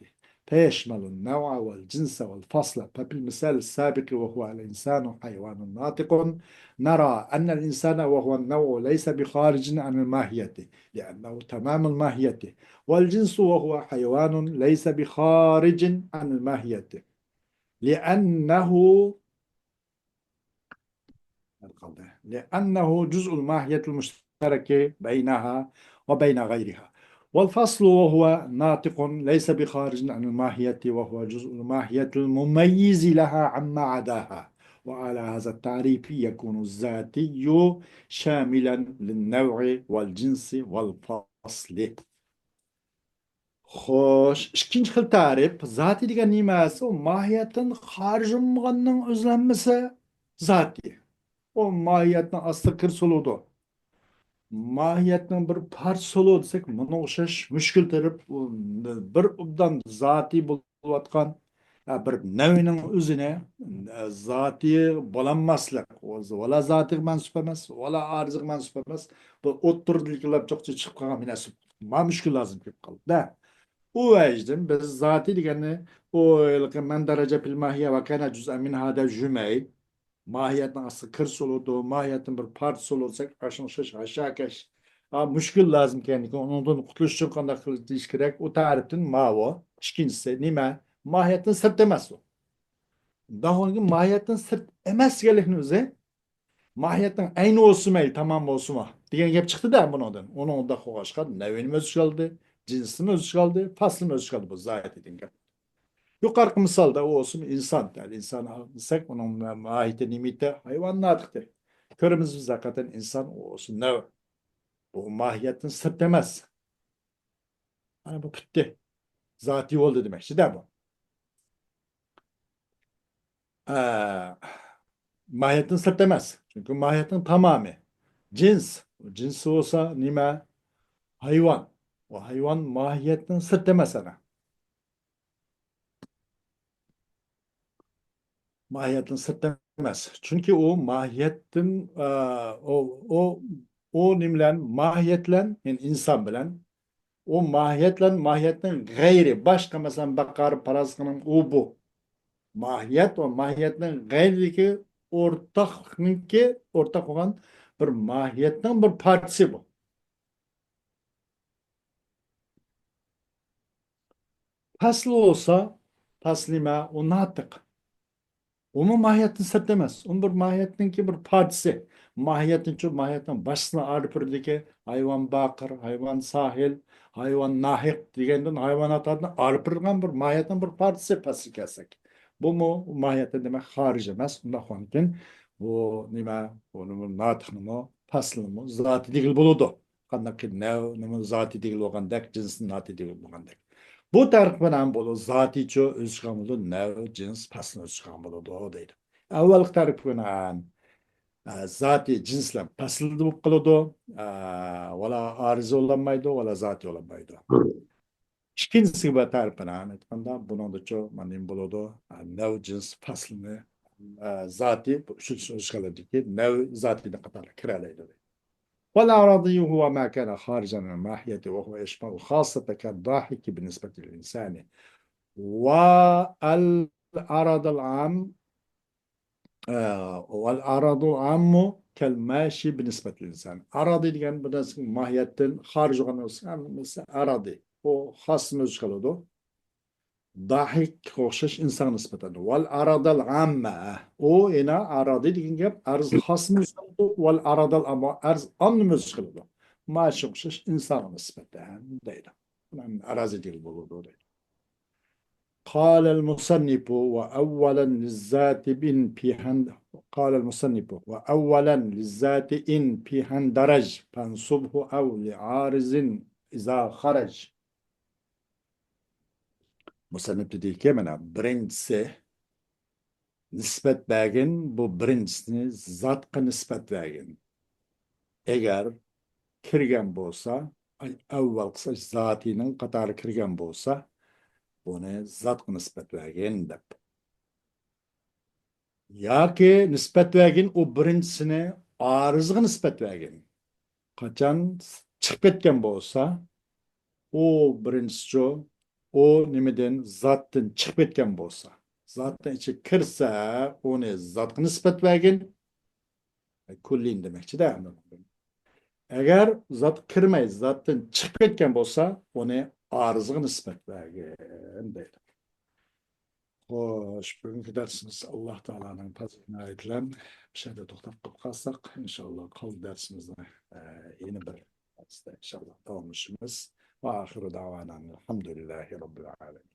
فيشمل النوع والجنس والفصل، ففي المثال السابق وهو الإنسان حيوان ناطق، نرى أن الإنسان وهو النوع ليس بخارج عن الماهية، لأنه تمام الماهية، والجنس وهو حيوان ليس بخارج عن الماهية، لأنه لأنه جزء الماهية المشترك بينها وبين غيرها. والفصل وهو ناطق ليس بخارج عن الماهية، وهو جزء الماهية المميز لها عما عداها. وعلى هذا التعريف يكون الذاتي شاملا للنوع والجنس والفصل. خوش، ئىككىنچى خىل تەرىپ، زاتى دېگەن نېمە؟ ئۇ ماھىيەتتىن خارىج بولمىغاننىڭ ئۆزلەنمىسى زاتى. ئۇ ماھىيەتنىڭ ئاستىغا كىرسە بولىدۇ. ماھىيەتنىڭ بىر پارچىسى بولىدۇ دېسەك، مۇنىڭغا ئوخشاش مۈشكۈل تەرىپ، ئۇ بىر ئوبدان زاتى بولۇۋاتقان، ھە، بىر نەۋىنىڭ ئۆزىنى، ھە، زاتى بولالماسلىق، ۋالا زاتىغا مەنسۇپ ئەمەس، ۋالا ئارىزىغا مەنسۇپ ئەمەس، بۇ ئوتتۇرىدىكىلەر چوقچى چىقىپ قالغان بىر نەرسە. ما مۈشكۈل لازىم كېلىپ قالدى. ئۇ ۋەجدىن بىز زاتى دېگەننى، ئۇ ھېلىقى مەن دەرەجە پىل ماھىيە ۋە كان جۇزئەن مىنھا دەپ يۈرمەي، ماھىيەتنىڭ ئاستىغا كىرسە بولىدۇ، ماھىيەتتىن بىر پارچىسى بولىدۇ دېسەك، ئاشۇنىڭ شۇ ھاشاكەش. ئا، مۈشكۈل لازىم ئىكەن، ئۇنىڭدىن قۇتۇلۇش ئۈچۈن قانداق قىلىش كېرەك؟ ئۇ تەرىپتىن ماۋۇ. ئىككىنچىسى نېمە؟ ماھىيەتتىن سىرت ئەمەس ئۇ. ئۇنداق بولغاندىكىن ماھىيەتتىن سىرت ئەمەس دېگەنلىكنىڭ ئۆزى ماھىيەتنىڭ ئەينى بولسىمۇ، تامام بولسىمۇ دېگەن گەپ چىقتى-دە بۇنىڭدىن. ئۇنىڭ ئۇنداق بولغاچقا، نەۋىنىمۇ ئۆز ئىچىگە ئالدى، جىنسىمۇ ئۆز ئىچىگە ئالدى، پەسلىمۇ ئۆز ئىچىگە ئالدى بۇ زاتى دېگەن گەپ. يۇقىرىقى مىسالدا ئۇ بولسىمۇ ئىنسان. يەنى ئىنسان دېسەك، ئۇنىڭ ماھىيىتى نېمە ئىدى؟ ھايۋان ناتىقتى. كۆرىمىز بىز ھەقىقەتەن ئىنسان، ئۇ بولسا نەۋ. بۇ ماھىيەتتىن سىرت ئەمەس. مانا بۇ پۈتتى. زاتىي بولدى دېمەكچىدە بۇ. ئە، ماھىيەتتىن سىرت ئەمەس. چۈنكى ماھىيەتنىڭ تامامى. جىنس. جىنسى بولسا نېمە؟ ھايۋان. ئۇ ھايۋان ماھىيەتتىن سىرت ئەمەس ئەنە. ماھىيەتتىن سىرت ئەمەس. چۈنكى ئۇ ماھىيەتتىن، ئە، ئۇ، ئۇ، ئۇ نېمە بىلەن؟ ماھىيەت بىلەن، يەنى ئىنسان بىلەن. ئۇ ماھىيەت بىلەن ماھىيەتنىڭ غەيرى، باشقا، مەسىلەن، بەقەر، پاراس قىلىڭ، ئۇ بۇ. ماھىيەت ۋە ماھىيەتنىڭ غەيرىدىكى ئورتاقلىقنىڭكى، ئورتاق بولغان بىر ماھىيەتنىڭ بىر پارچىسى بۇ. پەسلى بولسا، پەسلى نېمە؟ ئۇ ناتىق. ئۇمۇ ماھىيەتتىن سىرت ئەمەس. ئۇمۇ بىر ماھىيەتنىڭكى بىر پارچىسى. ماھىيەتنىچۇ، ماھىيەتنىڭ باشقىسىنى ئايرىپ بېرىدىكى، ھايۋان باقىر، ھايۋان ساھىل، ھايۋان ناھىق دېگەندىن ھايۋاناتلاردىن ئايرىپ بېرىلغان بىر ماھىيەتنىڭ بىر پارچىسى پەسلىگە كەلسەك. بۇمۇ ماھىيەتتىن دېمەك خارىج ئەمەس. ئۇنداق بولغاندىكىن بۇ نېمە؟ بۇنىمۇ ناتىقنىمۇ، پەسلىنىمۇ زاتىي دېگىلى بولىدۇ. قانداقكى نەۋنىمۇ زاتىي دېگىلى بولغاندەك، جىنسنى ناتىق دېگىلى بولغاندەك. بۇ تەرىپى بىلەن بولىدۇ، زاتىيچۇ ئۆز ئىچىگە ئالغان بولىدۇ، نەۋ، جىنس، پەسلىنى ئۆز ئىچىگە ئالغان بولىدۇ دەيدۇ. ئەۋۋەلقى تەرىپى بىلەن، ئە، زاتىي جىنس بىلەن پەسىلدە بولۇپ قالىدۇ، ئە، ۋالا ئارىزى بولالمايدۇ، ۋالا زاتىي بولالمايدۇ. ئىككىنچىسىگە بىر تەرىپىنى ئېيتقاندا، بۇنىڭدىچۇ مانا نېمە بولىدۇ؟ نەۋ جىنس پەسلىنى، ئە، زاتى، بۇ ئۈچىنچى ئىشكالىيەتتىكى نەۋ زاتىنى قاتارىغا كىرەلەيدۇ. والأعراضي هو ما كان خارجا عن الماهية وهو يشمل الخاصة كالضاحك بالنسبة للإنسان. والأعراض العام ئە، والأعراض العام كالماشي بالنسبة للإنسان. ئارادى دېگەن بىر نەرسىنىڭ ماھىيەتتىن خارىج بولغان نەرسە، ھەممىسى ئارادى. ئۇ خاس ئۆز ئىچىگە ئالىدۇ. داھىككە ئوخشاش ئىنسانغا نىسبەتەن. والأعراض العامة. ئۇ يەنە ئارادى دېگەن گەپ، ئەرز خاسنى ئۆز ئىچىگە ئالىدۇ، والأعراض العامة، ئەرز ئامنىمۇ ئۆز ئىچىگە ئالىدۇ. ماشىغا ئوخشاش ئىنسانغا نىسبەتەن دەيدۇ. ئەرز دېگىلى بولىدۇ دەيدۇ. قال المصنف وأولا للذات إن في هند-، قال المصنف وأولا للذات إن في هندرج فانصبه أو لعارض إذا خرج. مۇسەننىپ دېدىكى، مانا، بىرىنچىسى، نىسبەت بەرگىن، بۇ بىرىنچىسىنى زاتقا نىسبەت بەرگىن. ئەگەر كىرگەن بولسا، ئەي، ئەۋۋەلقىسى زاتىنىڭ قاتارىغا كىرگەن بولسا، ئۇنى زاتقا نىسبەت بەرگىن دەپ. ياكى نىسبەت بەرگىن، ئۇ بىرىنچىسىنى ئارىزىغا نىسبەت بەرگىن. قاچان چىقىپ كەتكەن بولسا، ئۇ بىرىنچىسىچۇ، ئۇ نېمىدىن، زاتتىن چىقىپ كەتكەن بولسا، زاتنىڭ ئىچىگە كىرسە، ئۇنى زاتقا نىسبەت بەرگىن. كۇللىن دېمەكچىدە. ئەگەر زاتقا كىرمەي، زاتتىن چىقىپ كەتكەن بولسا، ئۇنى ئارىزىغا نىسبەت بەرگىن دەيدۇ. خوش، بۈگۈنكى دەرسىمىز ئاللا تائالانىڭ پەزلى ئىنايىتى بىلەن بۇ يەردە توختاپ قالساق، ئىنشاللا قالغان دەرسىمىزنى، ئە، يەنە بىر دەرستە ئىنشاللا داۋاملىشىمىز. ۋە ئاخىرۇ دەۋانا ئەلھەمدۇلىللاھى رەببىل ئالەمىن.